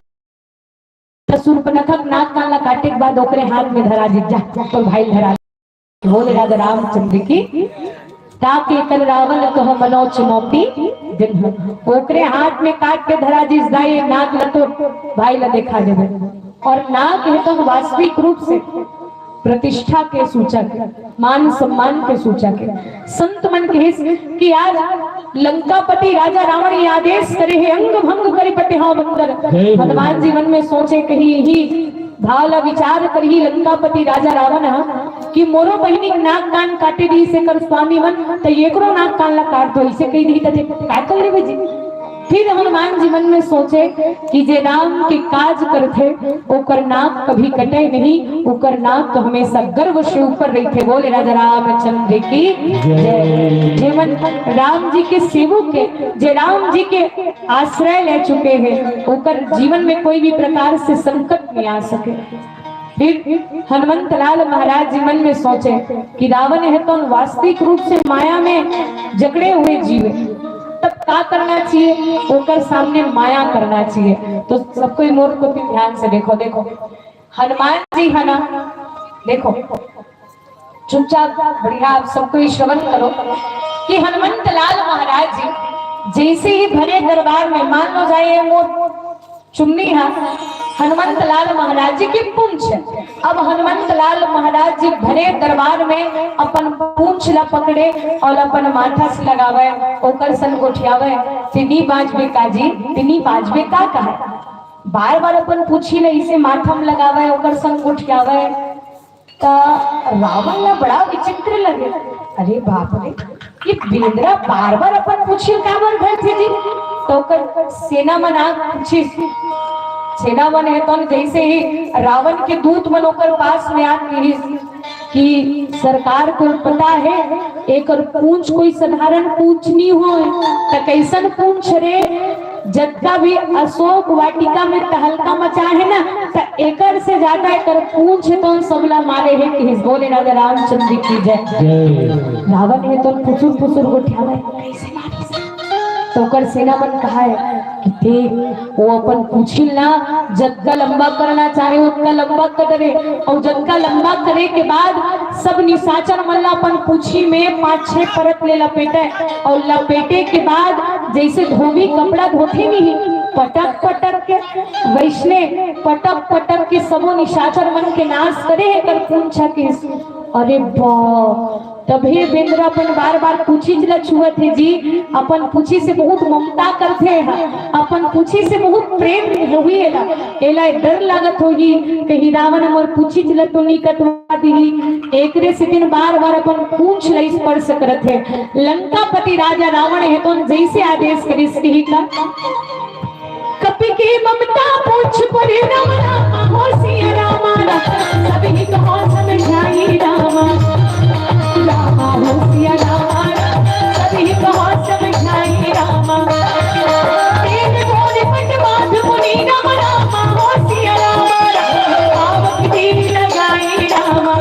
त सूर्पनखा के नाक कान ला काटे के बाद ओकरे हाथ में धरा जी, "जा, तोर भाई धरा।" बोले राजा रामचंद्र की, "ताके कर रावण कह मनो चुनौती दिन।" ओकरे हाथ में काट के धरा जी, "जा ये नाक ला तोर भाई ला देखा देबे।" और नाक हे तो वास्तविक रूप से प्रतिष्ठा के सूचक, मान सम्मान के सूचक हे। संत मन कहिस कि आज लंकापति राजा रावण ये आदेश करे हे, "अंग भंग करि पटेहौं बंदर।" जय हो। हनुमान जी मन में सोचे, कहीं यही भाव ला विचार करही लंकापति राजा रावण ह कि मोरो बहिनी के नाक कान काटे दिहिस एकर स्वामी मन, त एकरो नाक कान ला काट दो, इसे कही दिही त काय कर लेबे जी। फिर हनुमान जी मन में सोचे कि जे राम के काज करथे, ओकर नाक कभी कटे नहीं, ओकर नाक तो हमेशा गर्व से ऊपर रहिथे। बोले राजा रामचंद्र की जय। जय। जे मन राम जी के सेवक हे, जे राम जी के आश्रय ले चुके हे, ओकर जीवन में कोई भी प्रकार से संकट नहीं आ सके। फिर हनुमंत लाल महाराज जी मन में सोचे कि रावण हे तो वास्तविक रूप से माया में जकड़े हुए जीव हे, तब का करना चाहिए? ओकर सामने माया करना चाहिए। तो सब कोई मोर को भी ध्यान से देखो, देखो हनुमान जी हे ना, देखो चुपचाप बढ़िया आप सब कोई श्रवण करो कि हनुमंत लाल महाराज जी जैसे ही भरे दरबार में, मान लो जाए ये मोर चुन्नी हे हनुमंत लाल महाराज जी की पूंछ हे। अब हनुमंत लाल महाराज जी भरे दरबार में अपन पूंछ ला पकड़े और अपन माथा से लगावे, ओकर सन गोठियावे, "तिनी बाजबे का जी, तिनी बाजबे का?" कहे। बार बार अपन पूछी ला इसे माथा में लगावे, ओकर सन गोठियावे। त रावण ला बड़ा विचित्र लगे, "अरे बाप रे, ये बेंदरा बार बार अपन पूछी काबर धरथे जी?" तो ओकर सेना मन आ पूछिस, सेना मन हे तो जैसे ही रावण के दूत मन ओकर पास में आ कहिस कि सरकार को पता हे एकर पूंछ कोई साधारण पूंछ नहीं होय, त कैसन पूंछ रे? जतका भी अशोक वाटिका में तहलका मचा हे ना, त एकर से ज्यादा एकर पूंछ तो सबला मारे हे, कहिस। बोले राजा रामचंद्र की जय। जय। रावण हे तो फुसुर फुसुर गोठियावे, कैसे मारिस? तो ओकर सेना मन कहा हे कि देख, वो अपन पूछी ला, जतका लंबा करना चाहे, उतना लंबा कर दे, और जतका लंबा करे के बाद सब निशाचर मन ला अपन पूछी में पाँच छह परत ले लपेटे, और लपेटे के बाद जैसे धोबी कपड़ा धोथे नहीं, पटक पटक के, वैसने पटक पटक के सबो निशाचर मन के नाश करे हे एकर पूंछ के। अरे बा, तभे बेंदरा अपन बार बार पूछी ला छुअत हे जी, अपन पूछी से बहुत ममता करथे, अपन पूछी से बहुत प्रेम होही एला, एला डर लागत होही, कहीं रावण मोर पूछी ला तो नहीं कटवा दिही, एकरे सेती बार बार अपन पूंछ ला स्पर्श करत हे। लंकापति राजा रावण हे तो जैसे आदेश करिस कही का, कपि के ममता पूंछ पर राम रामा हो सिया रामा राम, सबही कहो समझाई रामा। रामा हो सिया रामा राम, सबही कहो समझाई रामा। तेज बोल पट बाध मुनि राम रामा हो सिया रामा राम, पावक देह लगाई रामा।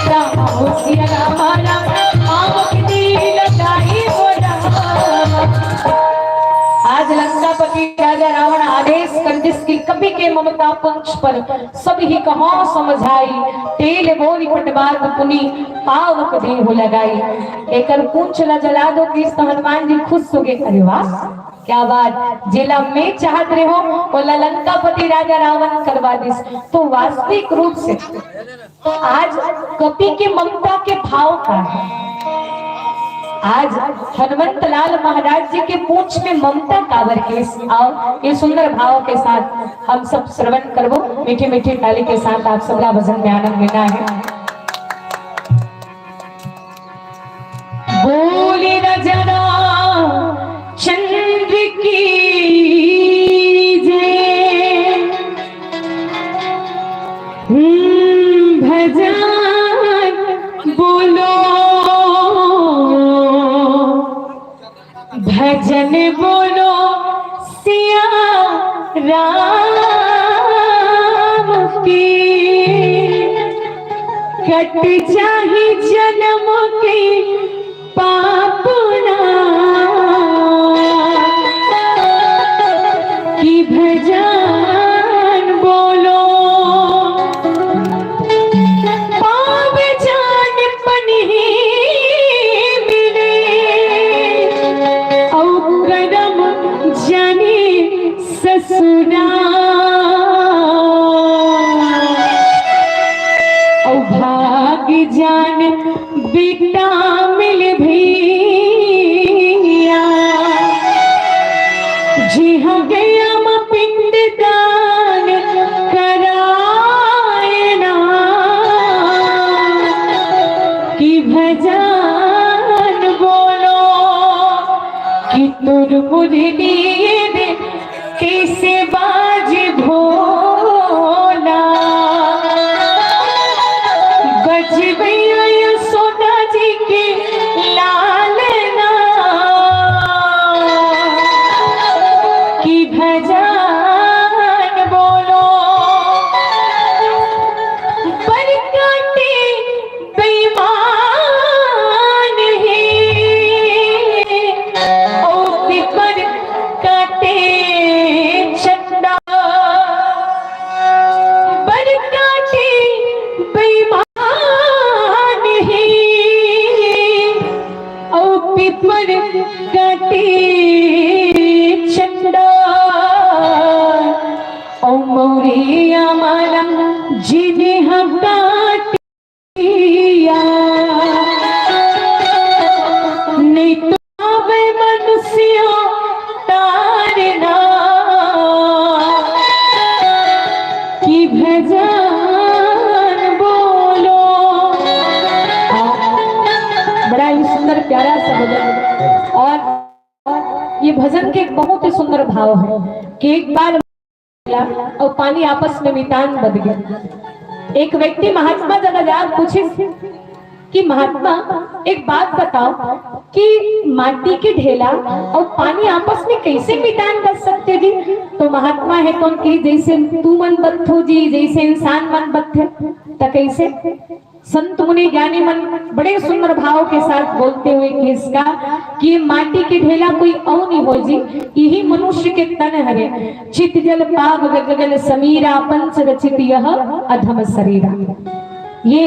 रामा हो सिया रामा राम, पावक देह लगाई हो रामा। आज लंकापति राजा रावण आदेश कर दिस कि कपि के ममता पूंछ पर सबही कहो समझाई, तेज बोल पट बाध मुनि पावक देह लगाई। एकर पूंछ ला जला दो, किस तो हनुमान जी खुश हो गए। अरे वाह, क्या बात, जेला मैं चाहत रहे हो, ओला लंकापति राजा रावण करवा दिस। तो वास्तविक रूप से आज कपि के ममता के भाव का हे? आज हनुमंत लाल महाराज जी के पूंछ में ममता काबर के? अउ ये सुंदर भाव के साथ हम सब श्रवण करबो। मीठी मीठी ताली के साथ आप सबला भजन में आनंद लेना हे। बोले राजा रामचंद्र की जय। हम्म, भजन बोलो, भजन बोलो सिया राम की। कट जाही जन्म के पाप ना, कि भजन बोलो, पावे जान पनही मिले, अउ करम जाने ससुरा, अउ भाग जान बेटा मिल भैया, जिहाँ गया म पिंड दान कराए ना, कि भजन बोलो, कि तुर मुरली दे कैसे बाज भोला, बजबैया यशोदा जी के लालना, कि भजन बोलो, पर काटे बेईमान हे, ओ पिपर काटे चंडा, पर काटे बेईमान हे, ओ पिपर काटे चंडा, ओ मौरिया माला जिने हम काटे या, नहीं तो आवे मनुष्यों तारना, कि भजन बोलो। बड़ा ही सुंदर प्यारा सा भजन। और ये भजन के एक बहुत ही सुंदर भाव हे कि एक बार अउ पानी आपस में मितान बद गे। एक व्यक्ति महात्मा जगह जा पूछिस कि महात्मा, एक बात बताओ कि माटी के ढेला अउ पानी आपस में कैसे मितान बद सकथे जी? तो महात्मा हे तो कहिस, जैसे तुमन बदथो जी, जैसे इंसान मन बदथे, त कैसे? संत मुनि ज्ञानी मन बड़े सुंदर भाव के साथ बोलते हुए कहिस का कि माटी के ढेला कोई अउ नहीं हो जी, यही मनुष्य के तन हरे। चित जल पावक गगन समीरा, पंच रचित यह अधम सरीरा। ये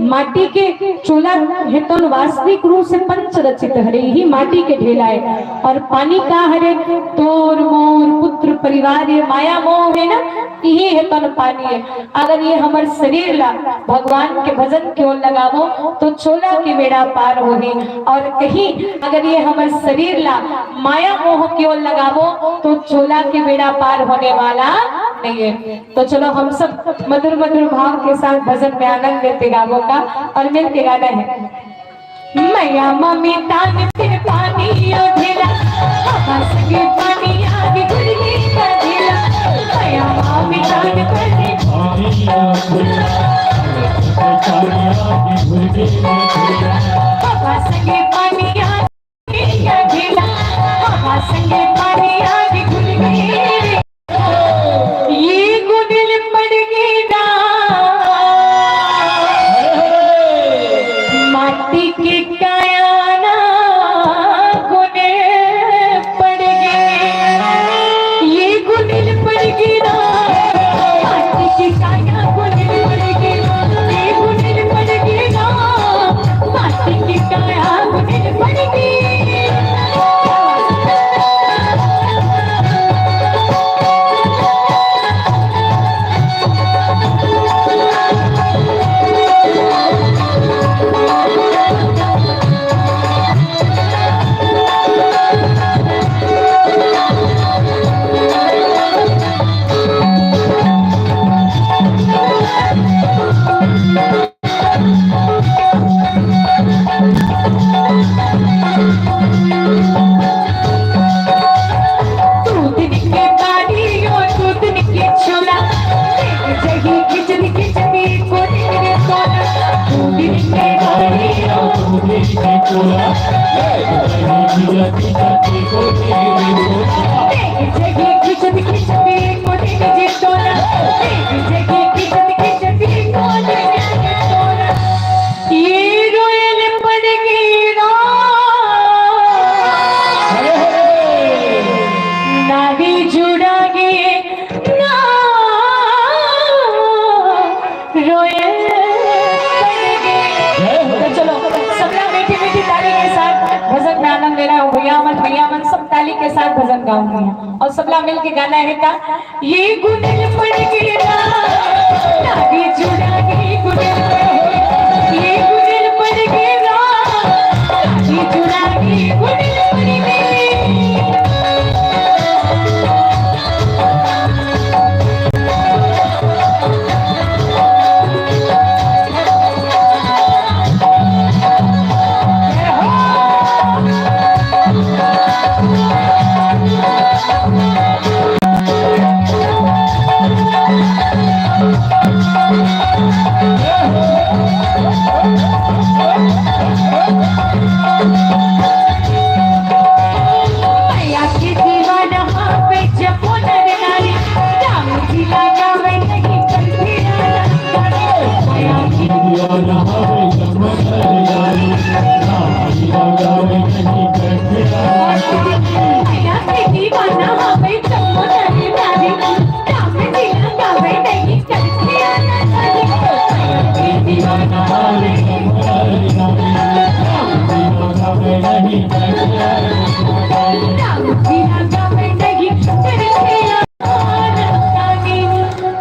माटी के चोला हे तो वास्तविक रूप से पंच रचित हरे, यही माटी के ढेला हे। और पानी का हरे? तोर मोर पुत्र परिवार, ये माया मोह हे ना, यही हे तो पानी हे। अगर ये हमर शरीर ला भगवान के भजन के ओर लगाबो तो चोला के बेड़ा पार होही, और कहीं अगर ये हमर शरीर ला माया मोह के ओर लगाबो तो चोला के बेड़ा पार होने वाला नहीं है। तो चलो हम सब मधुर मधुर भाव के साथ भजन में आनंद लेते गाबो का, और मिल के गाना है। मया ममी तान फिर पानी ओ ढेला, बाबा संगे पानी आगे घुल गई का ढेला। मया ममी तान फिर पानी ओ ढेला, बाबा संगे पानी आगे का ढेला, बाबा संगे पानी आगे घुल गई। ये गुडिल पड़ गई ना, माटी के काया ना गुडिल पड़ गई। ये रोयल पड़ गई रात, नारी जुड़ा गई ना, रोयल पड़ गई। तो चलो, सबला मीठी मीठी ताली के साथ भजन में आनंद लेना हो भैया मन, भैया मन सब ताली के साथ भजन गाओ भैया, और सबला मिल के गाना है का, ये गुंडल पड़ गई रात, नारी जुड़ा गई गुंडल पड़ गई, ये गुंडल पड़ गई रात, नारी जुड़ा गई गुंडल पड़ गई।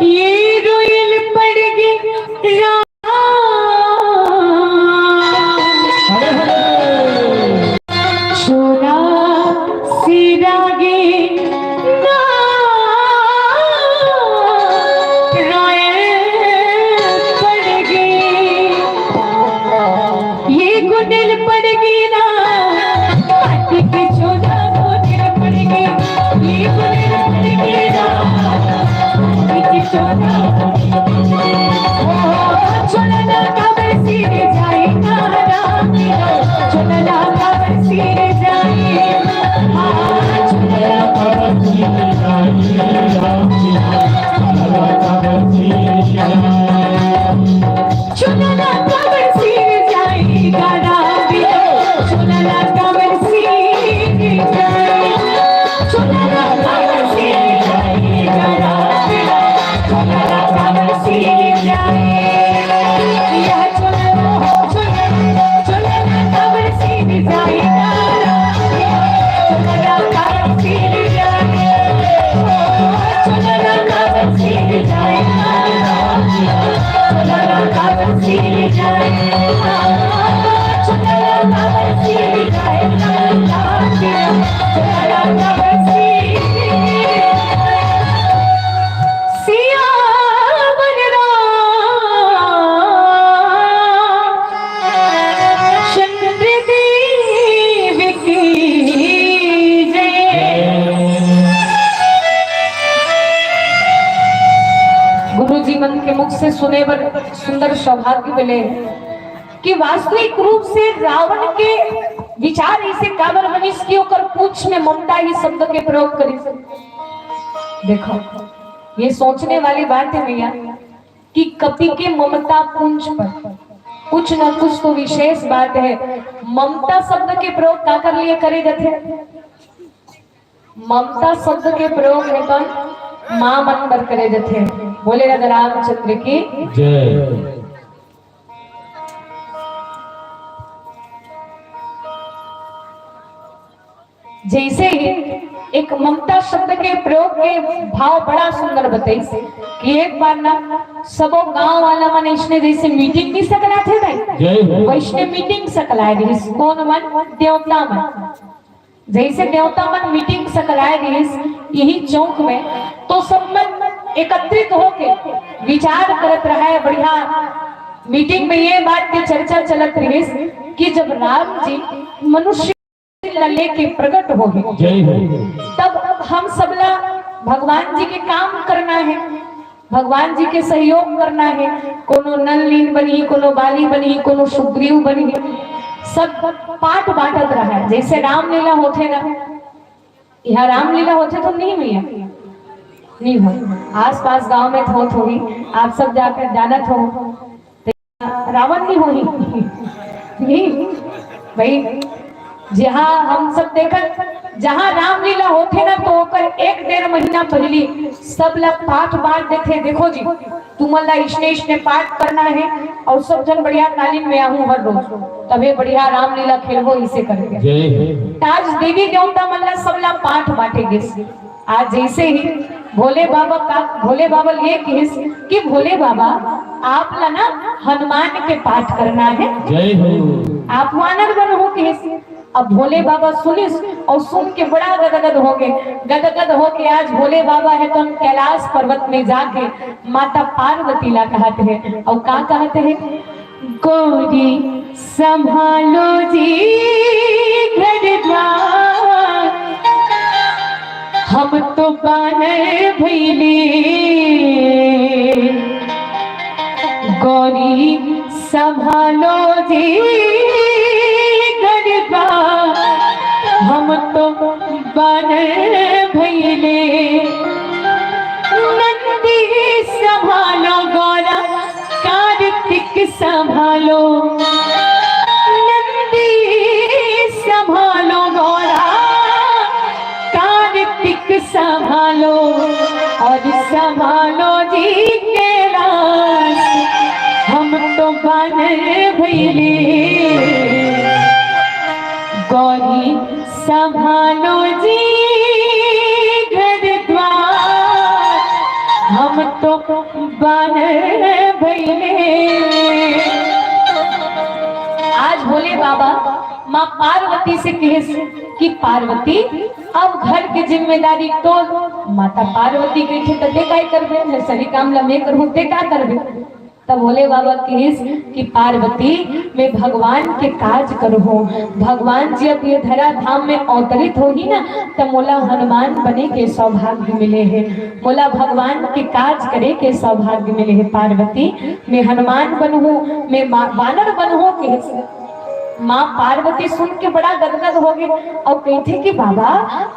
ये रोयल पड़ गई रात। छोरा सिरागे ना, रोयल पड़ गई। ये गुंडल पड़ गई ना, माटी के छोरा गुंडल पड़ गई। ये गुंडल पड़ गई ना, माटी के छोरा गुंडल पड़ गई। ओ, छोरा ना काबर सिर जाए ना राम, छोरा ना काबर सिर जाए। हाँ, छोरा ना काबर सिर जाए राम, छोरा ना काबर सिर जाए। चुनला कमर सिर जाए, गाना बिलो। चुनला कमर सिर जाए। चुनला कमर सिर जाए, गाना बिलो। चुनला कमर सिर जाए। या चुनला, चुनला, चुनला कमर सिर जाए, गाना बिलो। चुनला कमर सिर जाए। सियावर रामचंद्र देव की जय। गुरु जी मन के मुख से सुने बर सुंदर सौभाग्य मिले कि वास्तविक रूप से रावण के विचार ऐसे काबर बनिस कि ओकर पूंछ में ममता ही शब्द के प्रयोग करिस। देखो, ये सोचने वाली बात है भैया कि कपि के ममता पूंछ पर कुछ ना कुछ तो विशेष बात है। ममता शब्द के प्रयोग काकर लिए करे जाथे? ममता शब्द के प्रयोग हे त माँ मन बर करे जाथे। बोले राजा रामचंद्र की जय। जैसे ही एक ममता शब्द के प्रयोग के भाव बड़ा सुंदर बताइस कि एक बार ना सबो गांव वाला मन इसने जैसे मीटिंग नहीं सकलाथे भाई, जय हो। वैसने मीटिंग सकलाए रहिस। कौन मन? देवता मन। जैसे देवता मन मीटिंग सकलाए रहिस यही चौक में, तो सब मन एकत्रित होके विचार करत रहे। बढ़िया मीटिंग में ये बात की चर्चा चलत रहिस कि जब राम जी मनुष्य ला लेके प्रकट होगे, जय हो। तब हम सबला भगवान जी के काम करना है, भगवान जी के सहयोग करना है। कोनो नल नींद बनही, कोनो बाली बनही, कोनो सुग्रीव बनही, सब पाठ बांटत रहा है। जैसे रामलीला होथे ना, यहाँ रामलीला होथे तो नहीं भैया, नहीं हो। आसपास गांव में होत होही, आप सब जाकर जानत हो, तो रावण नहीं होही। नहीं भाई, जहाँ हम सब देखत, जहाँ रामलीला होथे ना, तो ओकर एक डेढ़ महीना पहली सब ला पाठ बांट देथे। देखो जी, तुमन ला इसने इसने पाठ करना है और सब जन बढ़िया तालीम में आहू हर रोज, तबे बढ़िया रामलीला खेलबो इसे करके। जय हो। त आज देवी देवता मन ला सब ला पाठ बांटे गिस। आज जैसे ही भोले बाबा का, भोले बाबा ये किहिस कि भोले बाबा, आप ला ना हनुमान के पाठ करना है। जय हो। आप वानर बन हो किहिस। अब भोले बाबा सुनिस और सुन के बड़ा गदगद हो गए। गदगद हो के आज भोले बाबा हे तो कैलाश पर्वत में जाके माता पार्वती ला कहत हे। और का कहत हे? गौरी संभालो जी घर द्वार, हम तो बानर भैले। गौरी संभालो जी घर द्वार, हम तो बानर भैले। नंदी संभालो गौरा, कार्तिक संभालो। नंदी संभालो गौरा, कार्तिक संभालो और संभालो जी कैलाश, हम तो बानर भैले। गौरी संभालो जी घर द्वार, हम तो बानर भैले। आज भोले बाबा माँ पार्वती से कहिस कि पार्वती, अब घर के जिम्मेदारी तो माता पार्वती कहिथे, त ते काय करबे? जब सभी काम ला मैं करहूँ, ते का करबे? तब भोले बाबा कहिस कि पार्वती, मैं भगवान के काज करहूँ। भगवान जी अब ये धरा धाम में अवतरित होही ना, त मोला हनुमान बने के सौभाग्य मिले हे, मोला भगवान के काज करे के सौभाग्य मिले हे। पार्वती, मैं हनुमान बनहूँ, मैं मा-, बानर बनहूँ, कहिस। माँ पार्वती सुन के बड़ा गदगद हो गई और कहिथे कि बाबा,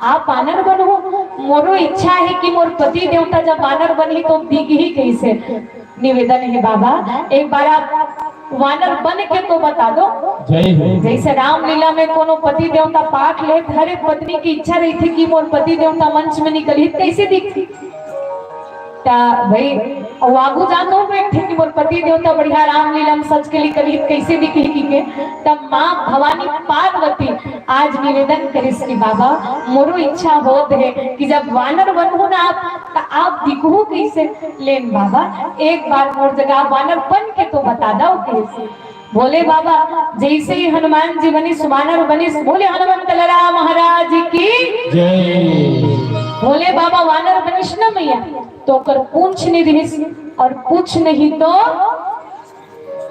आप बानर बनहू, मोरो इच्छा है कि मोर पति देवता जब बानर बनही तो दिखही कैसे। निवेदन है बाबा, एक बार आप वानर बन के तो बता दो। जय हो। जैसे रामलीला में कोनो पति देवता पाठ ले, हर एक पत्नी की इच्छा रहिथे कि मोर पति देवता मंच में निकलही, कैसे दिखही? त भाई, अउ आगू जाके बैठे कि मोर पति देवता बढ़िया रामलीला में सज के निकलही, कैसे दिखही के। तब माँ भवानी पार्वती आज निवेदन करिस कि बाबा, मोरो इच्छा होत हे कि जब वानर बनहू ना आप, त आप दिखहू कैसे? लेन बाबा, एक बार मोर जगह वानर बन के तो बता दो कैसे। भोले बाबा जैसे ही हनुमान जी बनिस, वानर बनिस, बोले हनुमंत लला महाराज की। जय। भोले बाबा वानर बनिस न मैया, तो ओकर पूंछ नहीं रहिस, और पूंछ नहीं तो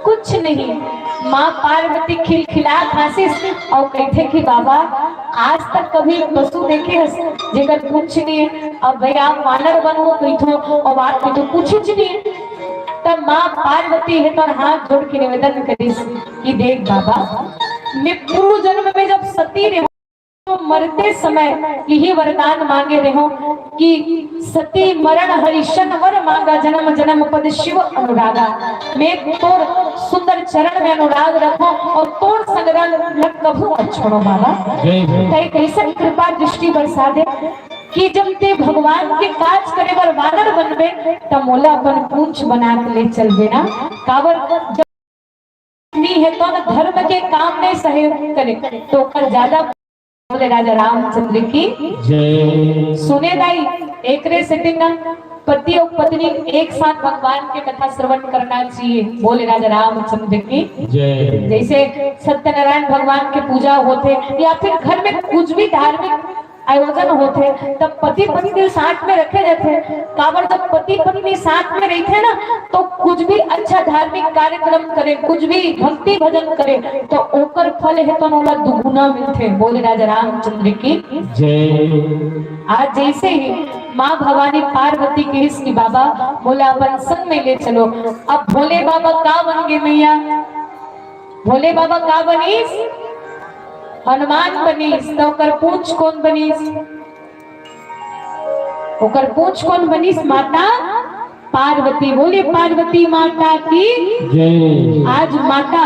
कुछ नहीं। माँ पार्वती खिलखिलात हंसिस और कहिथे कि बाबा, आज तक कभी पशु देखे हस जेकर पूंछ नहीं है? अब भाई आप वानर बनो कहिथो, अब आप कहिथो पूंछ नहीं है। तब माँ पार्वती हे तो हाथ जोड़ के निवेदन करिस कि देख बाबा, मैं पूर्व जन्म में जब सती रहे तो मरते समय यही वरदान मांगे रहो कि सती मरण हरि शन वर मांगा, जन्म जन्म पद शिव अनुरागा। मैं तोर सुंदर चरण में अनुराग रखो और तोर संग रंग न कभू न छोड़ो बाबा। जय हो। तय कैसन कृपा दृष्टि बरसा दे कि जब ते भगवान के काज करे बर वानर बनबे, त मोला अपन पूंछ बना के ले चलबे ना। काबर जब नहीं है तो न धर्म के काम में सहयोग करे, तो ओकर ज्यादा। बोले राजा रामचंद्र की। जय। सुने दाई, एकरे सेती न पति और पत्नी एक साथ भगवान के कथा श्रवण करना चाहिए। बोले राजा रामचंद्र की। जय। जैसे सत्यनारायण भगवान के पूजा होथे या फिर घर में कुछ भी धार्मिक आयोजन होथे, तब पति पत्नी साथ में रखे जाथे। काबर जब पति पत्नी साथ में रहिथे ना, तो कुछ भी अच्छा धार्मिक कार्यक्रम करे, कुछ भी भक्ति भजन करे, तो ओकर फल हे तो ओला दुगुना मिलथे। बोले राजा रामचंद्र की। जय। आज जैसे ही माँ भवानी पार्वती कहिस कि बाबा मोला अपन संग में ले चलो, अब भोले बाबा का बन गे मैया? भोले बाबा का बनिस? हनुमान बनिस। त ओकर पूंछ कोन बनिस? ओकर पूंछ कोन बनिस? माता पार्वती। बोले पार्वती माता की जय। आज माता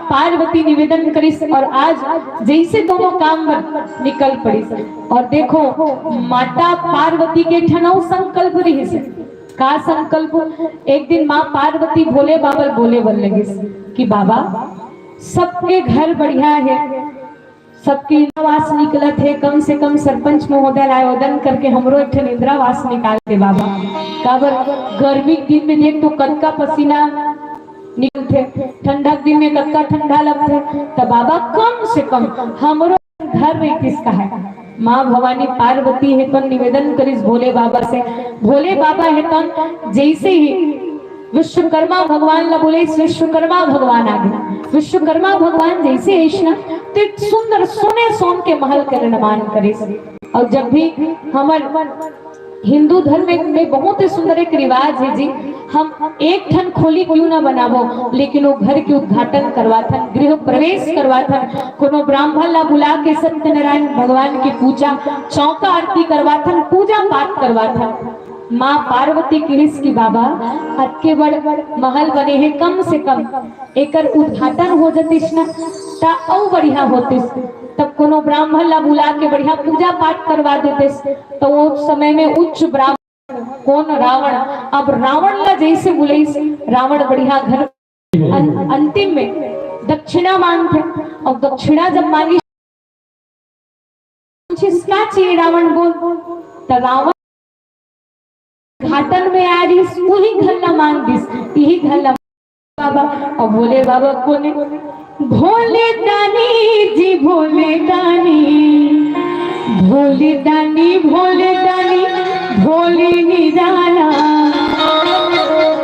पार्वती निवेदन करिस और आज जैसे दोनों काम बर निकल पड़िस। और देखो, माता पार्वती के ठनऊ संकल्प रहिस। का संकल्प? एक दिन माँ पार्वती भोले बाबा ल बोले बर लगिस कि बाबा, सबके घर बढ़िया हे, सबके इंदिरावास निकलत हे, कम से कम सरपंच महोदय ल आयोजन करके हमरो एक ठन इंदिरावास निकाल दे बाबा। काबर गर्मी के दिन में देख तो कतका पसीना निकलथे, ठंडा के दिन में कतका ठंडा लगथे, त बाबा कम से कम हमरो घर रहितिस कहय। माँ भवानी पार्वती हे तन निवेदन करिस भोले बाबा से। भोले बाबा हे तन जैसे ही विश्वकर्मा भगवान ला बोले, विश्वकर्मा भगवान आ गए। विश्वकर्मा भगवान जैसे आइस ना, तो एक सुंदर सोने सोन के महल के निर्माण करिस। और जब भी हमर हिंदू धर्म में, में बहुत ही सुंदर एक रिवाज है जी, हम एक ठन खोली क्यों ना बनाबो, लेकिन वो घर के उद्घाटन करवाथन, गृह प्रवेश करवाथन, कोनो ब्राह्मण ला बुला के सत्यनारायण भगवान की पूजा, चौका आरती करवाथन, पूजा पाठ करवाथन। माँ पार्वती किहिस कि बाबा, अतके बड़ महल बने हे, कम से कम एकर उद्घाटन हो जतिस ना, त अउ बढ़िया होतिस। तब कोनो ब्राह्मण ला बुला के बढ़िया पूजा पाठ करवा देतिस। तो वो समय में उच्च ब्राह्मण कोन? रावण। अब रावण ला जैसे बुलाइस, रावण बढ़िया घर अन-, अंतिम में दक्षिणा मांगथे। और दक्षिणा जब मांगिस, पूछिस का चाहिए रावण बोल, त रावण घाटन में आ रहिस, उही घर ला मांग दिस, इही घर ला बाबा। और भोले बाबा कोने? भोले दानी जी, भोले दानी, भोले दानी, भोले दानी, भोले निराला,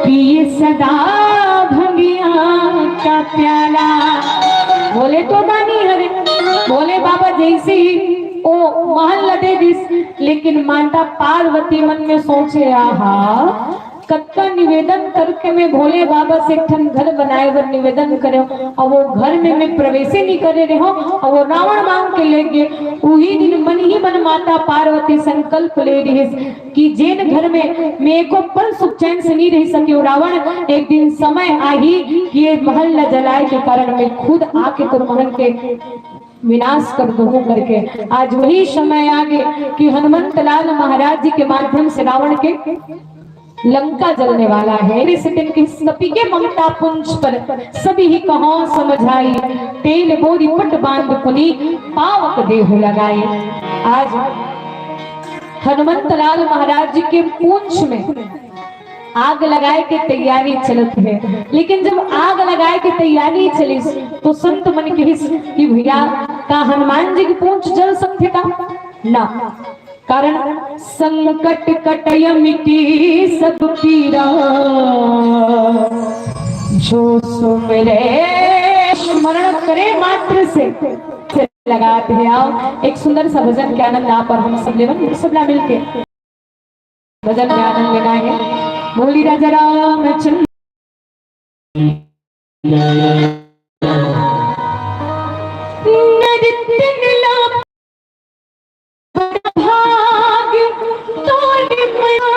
पिए सदा भंगिया का प्याला। भोले तो दानी हरे। भोले बाबा जैसे ही ओ महल ला दे दिस, लेकिन माता पार्वती मन में सोचे, आहा, कतका निवेदन करके मैं भोले बाबा से एक ठन घर बनाए बर निवेदन करे, और वो घर में मैं प्रवेशे नहीं करे रहे हूँ, और वो रावण मांग के ले गए। उही दिन मन ही मन माता पार्वती संकल्प ले रहिस कि जेन घर में मैं एको पल सुख चैन से नहीं रह सके, वो रावण, एक दिन समय आही कि ये महल ला जलाए के कारण मैं खुद आके तुरमहन के विनाश कर दूं करके। आज वही समय आ गए कि हनुमंत लाल महाराज जी के माध्यम से रावण के लंका जलने वाला है। इस दिन की सभी के ममता पुंज पर सभी ही कहो समझाई, तेल बोरी पट बांध पुनी पावक देहु लगाई। आज हनुमंत लाल महाराज जी के पूंछ में आग लगाए के तैयारी चलत है, लेकिन जब आग लगाए के तैयारी चलिस तो संत मन किहिस कि भैया, का हनुमान जी के पूंछ जल सकथे का? ना। कारण संकट कटय मिटी सब पीरा, जो सुमिरे स्मरण करे मात्र से। से लगात हे। आओ, एक सुंदर सा भजन के आनंद आप और हम सब लेवन, सबला मिलके भजन के आनंद लेना है। बोली राजा रामचंद्र। नर तन ला भाग तोर मया।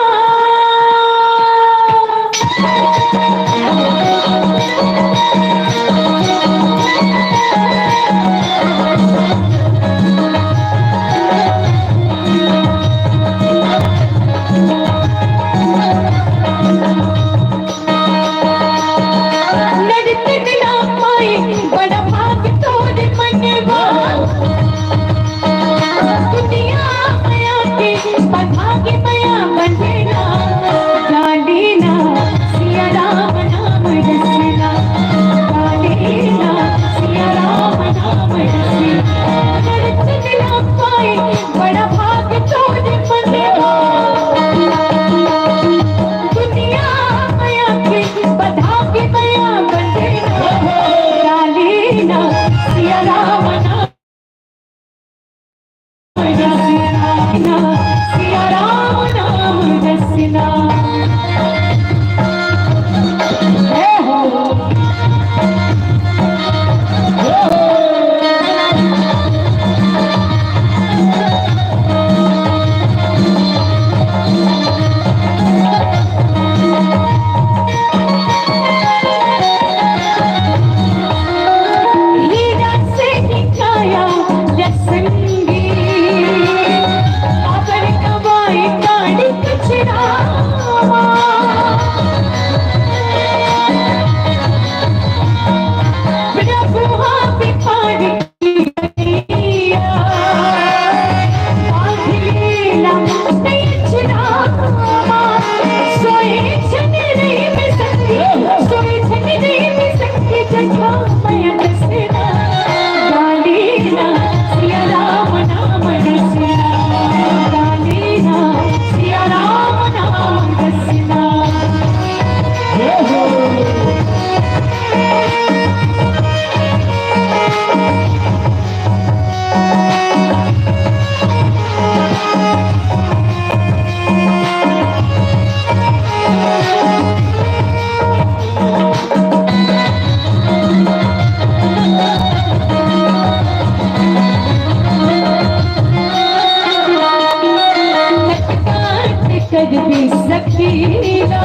कद भी सकीला,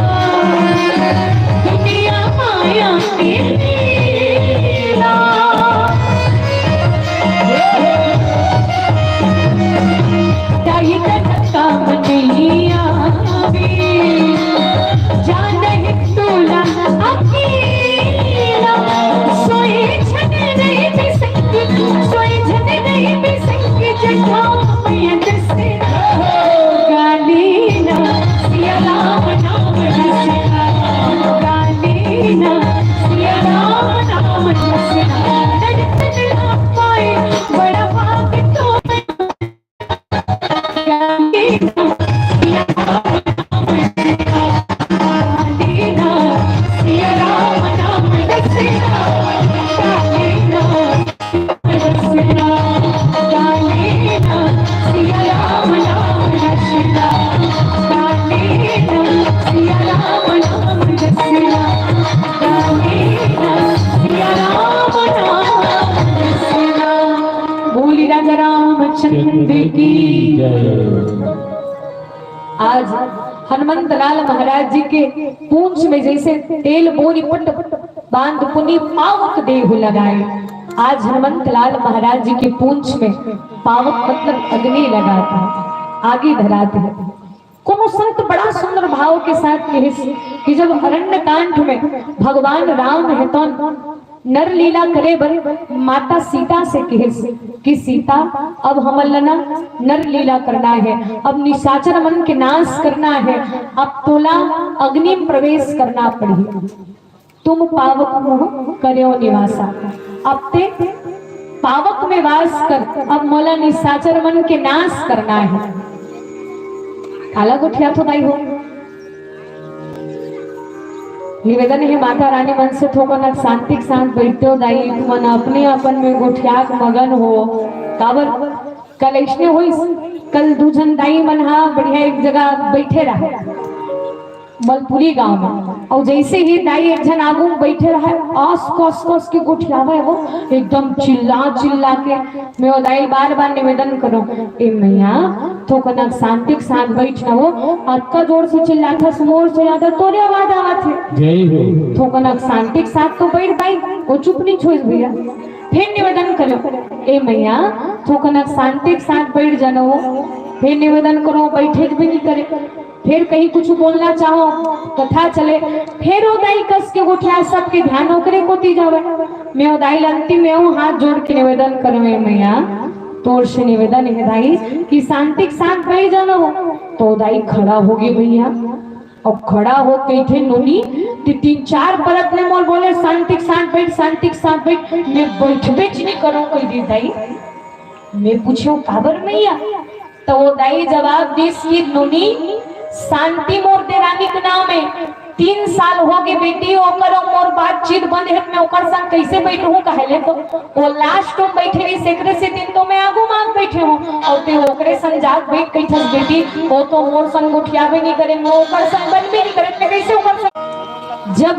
दुनिया माया के लीला। ताई तन काम नहीं आवे, जानहि तोला अकेला। सोए झन नहीं बिसंग, सोए झन नहीं बिसंग, जठा मैया दसना। गाली ना, सिया राम नाम रसना। गाली ना, सिया राम नाम रसना। नर तन ना पाए, बड़ा भाग तो मैं। गाली ना, सिया राम नाम रसना। गाली ना, सिया राम नाम रसना। गाली ना, बोली राजा रामचंद्र की। आज हनुमंत लाल महाराज जी के पूंछ में जैसे तेल बोनी पट बांध पुनि पावक देहु लगाए। आज हनुमंत लाल महाराज जी के पूंछ में पावक मतलब अग्नि लगाता, आगी धराता। कोनो संत बड़ा सुंदर भाव के साथ कहिस कि जब अरण्य कांड में भगवान राम हे तो नर लीला करे बर माता सीता से कहिस कि सीता, अब हमन ला ना नर लीला करना है, अब निशाचर मन के नाश करना है, अब तोला अग्नि में प्रवेश करना पड़ही। तुम पावक मोह करेव निवासा। अब ते पावक में वास कर, अब मोला निशाचर मन के नाश करना है। काला गोठियाथो दाई हो। निवेदन हे माता रानी मन से, थोकन शांति के साथ बैठते हो दाई, तुमन अपने अपन में गोठिया के मगन हो। काबर कल ऐसने होइस, कल दू झन दाई मन हा बढ़िया एक जगह बैठे रहा मलपुरी गांव में, और जैसे ही दाई एक झन आगू में बैठे रहा, आस कस कस के गोठियावे हो, एकदम चिल्ला चिल्ला के। मैं वो दाई बार बार निवेदन करो, ए मैया, थोकन शांति के साथ बैठ ना हो, अतका जोर से चिल्लाथस, मोर से ज्यादा तोरे आवाज आवत हे। जय हो। थोकन शांति के साथ तो बैठ दाई, वो चुप नहीं छोड़ भैया। फिर निवेदन करो, ए मैया, थोकन शांति के साथ बैठ जानो। फिर निवेदन करो, बैठे भी नहीं करे। फिर कहीं कुछ बोलना चाहो, कथा चले, फिर वो दाई कस के गोठिया सबके ध्यान ओकरे कोती जावे। मैं वो दाई ला अंतिम में वो हाथ जोड़ के निवेदन करो, ए मैया, तोर से निवेदन हे दाई कि शांति के साथ बैठ जानो। तो दाई खड़ा होगे भैया, अब खड़ा हो कहिथे नोनी, ते तीन चार परत ले मोर बोले, "शांति के साथ बैठ, शांति के साथ बैठ।" मैं बैठबेच नहीं करो, कहि दिस दाई, मैं पूछो, "काबर मैया?" तो वो दाई जवाब दिस कि नोनी, शांति मोर देरानी के नाम है, तीन साल होगे बेटी, ओकर अउ मोर बातचीत बंद है, मैं ओकर संग कैसे बैठूं कहले तो वो लास्ट में बैठे रही, सेकरे से दिन तो मैं आगू मांग बैठे हूँ, और ते ओकरे संग जात बैठ कहिथस बेटी, वो तो मोर संग गोठियाबे नहीं करे, मैं ओकर संग बनबे नहीं करे, मैं कैसे ओकर संग? जब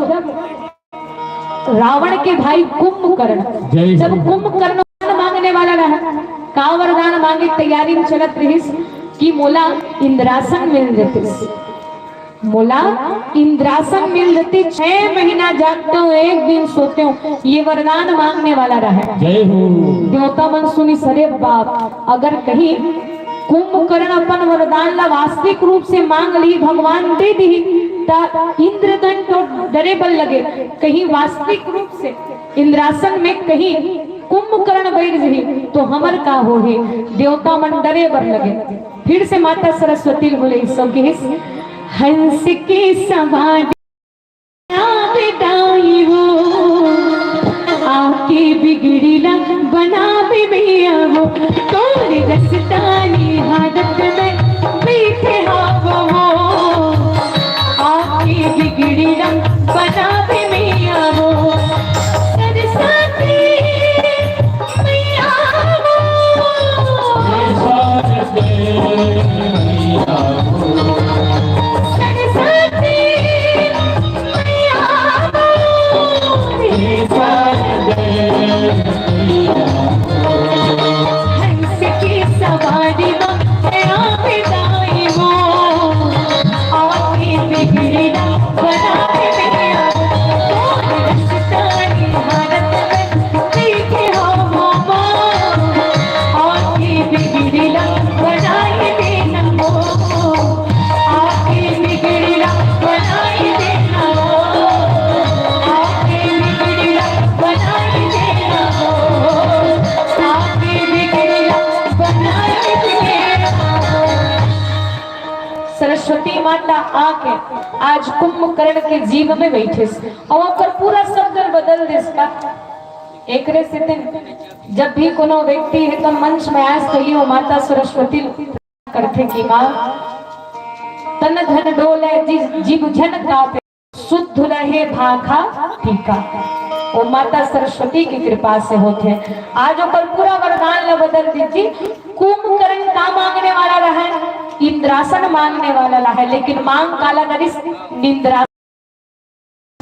रावण के भाई कुंभकर्ण, जय जब हो। कुंभकर्ण मांगने वाला रहा, का वरदान मांगे तैयारी में चलत रहिस कि मोला इंद्रासन मिल जतिस। मोला इंद्रासन मिल जतिस, छह महीना जागते हूँ, एक दिन सोते हूँ, ये वरदान मांगने वाला रहा। जय हो। देवता मन सुनिस, अरे बाप, अगर कहीं कुंभकर्ण अपन वरदान ला वास्तविक रूप से मांग ली, भगवान दे दी, त इंद्रदंड तो डरे बर लगे, कहीं वास्तविक रूप से इंद्रासन में कहीं कुंभकर्ण बैठ जही तो हमर का होही? देवता मन डरे बर लगे। फिर से माता सरस्वती बोले, सब कहिस, हंस की सवारी बिदाई हो, आके बिगड़ी ला बनावे मैया हो, तोर रसदानी हालत में बैठे हावो हो, आके बिगड़ी ला बनावे मैया हो, सरस्वती मैया हो। सरस्वती हंस की सवारी में आवे दाई हो, सरस्वती माता आके आज कुंभकर्ण के जीभ में बैठिस अउ ओकर पूरा शब्द बदल दिस का। एकरे सेती जब भी कोनो व्यक्ति हे तो मंच में आए, तो ये माता सरस्वती करथे कि माँ, तन धन डोले जि-, जीभ झन कापे, शुद्ध रहे भाखा पीका। वो माता सरस्वती की कृपा से होथे। आज ओकर पूरा वरदान ला बदल दिस जी। कुंभकर्ण का मांगने वाला रहा है? इंद्रासन मांगने वाला रहा है, लेकिन मांग काला करिस? निंद्रासन।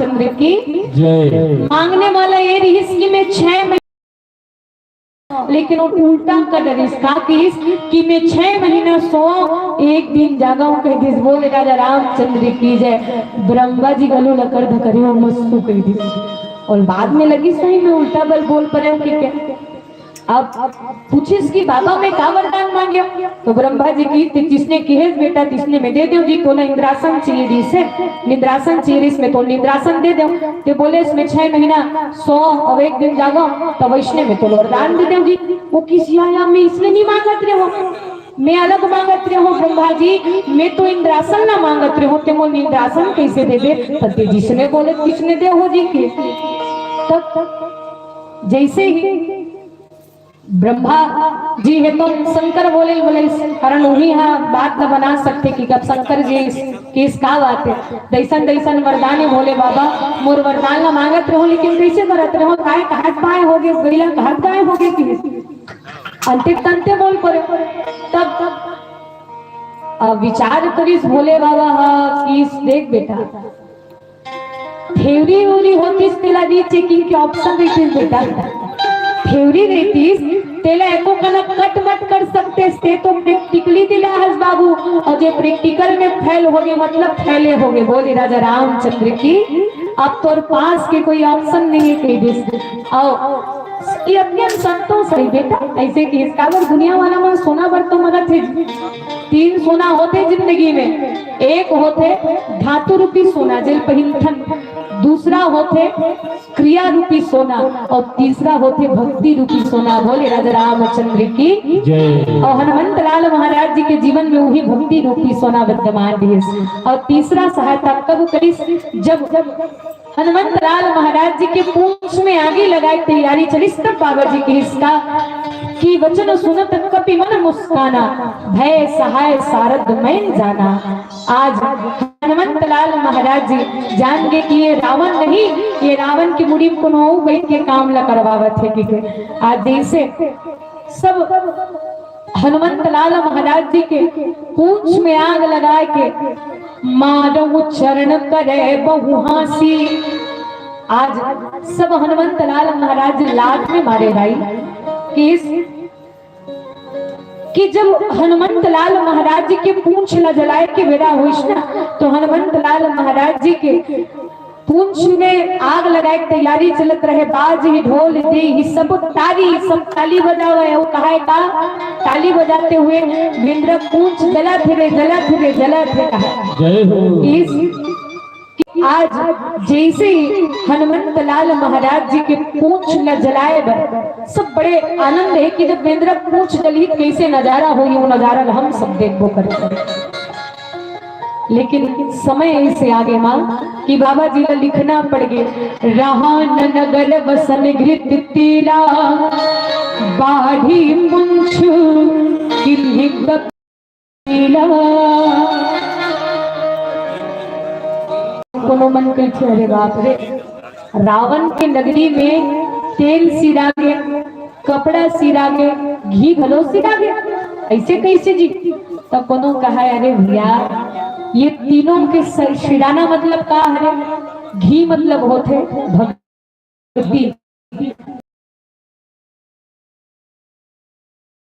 चंद्र की जय। मांगने वाला ये रहिस कि मैं छह महीने, लेकिन वो उल्टा कर डरिस, का किस कि मैं छह महीना सोऊं, एक दिन जागूं, कह दिस। बोले राजा रामचंद्र की जय। ब्रह्मा जी घलो लकर धकरे हो, मस्तु कह दिस। और बाद में लगिस सही में उल्टा बल बोल परे हो कि क्या। अब पूछिस कि बाबा मैं का वरदान मांगे? तो ब्रह्मा जी की, "ते जिसने किहेस बेटा, तिसने मैं दे देव जी, तोला इंद्रासन चाहिए रहिस हे, निंद्रासन चाहिए रहिस, मैं तोला निंद्रासन दे देव।" ते बोले, "इसमें छह महीना सो, अब एक दिन जागो, तो वैसने मैं तोला वरदान दे देव जी।" वो किस या, या मैं इसने नहीं मांगत रहे हो, मैं अलग मांगत रहे हो ब्रह्मा जी, मैं तो इंद्रासन ना मांगत रहे हो, ते मोला निंद्रासन कैसे दे दे? पति जिसने बोले किसने दे हो जी के। तब जैसे ही ब्रह्मा जी हे तो शंकर बोले, बोले, कारण उही हा बात ल बना सकथे कि कब शंकर जी किस का बात हे। दैसन दैसन वरदान हे भोले बाबा, मोर वरदान ला मांगत रहो, लेकिन कैसे करत रहो? काय कहत पाए होगे, गैला कहत गाय होगे कि अंते तंते बोल परे। तब, तब अब विचार करिस भोले बाबा हा कि देख बेटा, थेवरी उरी होतिस, तेला रीचेकिंग के ऑप्शन रहितिस बेटा। थेवरी रहितिस, तेला एको कनक कट मट कर सकतेस, ते तो प्रैक्टिकली दिला हस बाबू, और जे प्रैक्टिकल में फेल होगे, मतलब फेले होगे। बोले राजा रामचंद्र की, अब तोर पास के कोई ऑप्शन नहीं है, कह दिस। आओ, ये अपने हम संतोष है बेटा, ऐसे कि इसका अगर दुनिया वाला मन सोना बर तो मरत हे, तीन सोना होथे जिंदगी में, एक होथे धातु रूपी सोना, जेल पहिनथन, दूसरा होथे क्रिया रूपी सोना और तीसरा होथे भक्ति रूपी सोना। बोले राजा रामचंद्र की जय। और हनुमंत लाल महाराज जी के जीवन में वही भक्ति रूपी सोना विद्यमान रहिस। और तीसरा सहायता कब करिस? जब, जब हनुमंत लाल महाराज जी के पूंछ में आगी लगाए के तैयारी चलिस, तब बाबा जी किहिस का कि वचन सुनत कपि मन मुस्काना, भय सहाय सारद मैं जाना। आज हनुमंत लाल महाराज जी जान गए कि ये रावण नहीं, ये रावण की मुड़ी में कोनो बैठ के काम ला करवावत हे, ठीक है। आज जैसे सब हनुमंत लाल महाराज जी के पूंछ में आग लगाए के मारहु चरण करे बहु हासी। आज सब हनुमंत लाल महाराज लात में मारे भाई। किस कि जब हनुमंत लाल महाराज जी के पूंछ ला जलाए के बेरा होइस ना, तो हनुमंत लाल महाराज जी के पूंछ में आग लगाए के तैयारी चलत रहे, बाजहि ढोल देहि सब तारी, सब ताली बजावे। वो कहाए का ताली बजाते हुए, "बेंदरा पूंछ जलत हे रे, जलत हे रे, जलत हे," कहा। जय हो। इस कि आज जैसे ही हनुमंत लाल महाराज जी के पूंछ ला जलाए बर सब बड़े आनंद है कि जब बेंदरा पूंछ जलही कैसे नजारा होही, वो नजारा ला हम सब देखबो करते। लेकिन समय ऐसे आगे माँ कि बाबा जी ला लिखना पड़ गे, "रहा न नगर बसन घृत तेला, बाढ़ी पूंछ किन्हीं कपीला।" कोनो मन कहिथे, "अरे बाप रे, रावण के नगरी में तेल सिरा गे, कपड़ा सिरा गे, घी घलो सिरा गे, ऐसे कैसे जी?" तब कोनो कहा, "अरे भैया, ये तीनों के स-, सिराना मतलब का हरे? घी मतलब होथे भक्ति,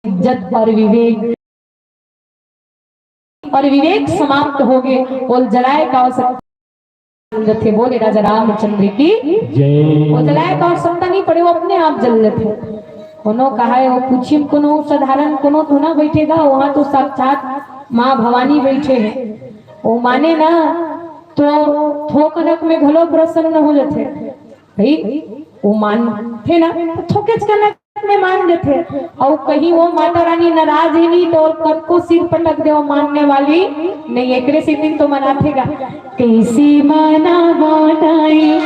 इज्जत और विवेक, और विवेक समाप्त हो गे, ओला जलाए का आवश्यकता जथे।" बोले राजा रामचंद्र की जय। वो जलाए का आवश्यकता नहीं पड़े, वो अपने आप जल जथे। कोनो कहा है, वो पूछी में कोनो साधारण कोनो थोड़ा बैठेगा, वहां तो साक्षात माँ भवानी बैठे हैं। वो माने ना तो थोकनक में घलो प्रसन्न हो जथे। भाई, वो मानथे ना, तो थोकेच कनक में मान देथे। अउ कहीं वो माता रानी नाराज हे नहीं तो कतको सिर पटक दे, वो मानने वाली नहीं। एकरे सेती तो मनाथे गा, कैसे मनावो नहीं,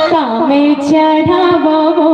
का में चढ़ावो वो।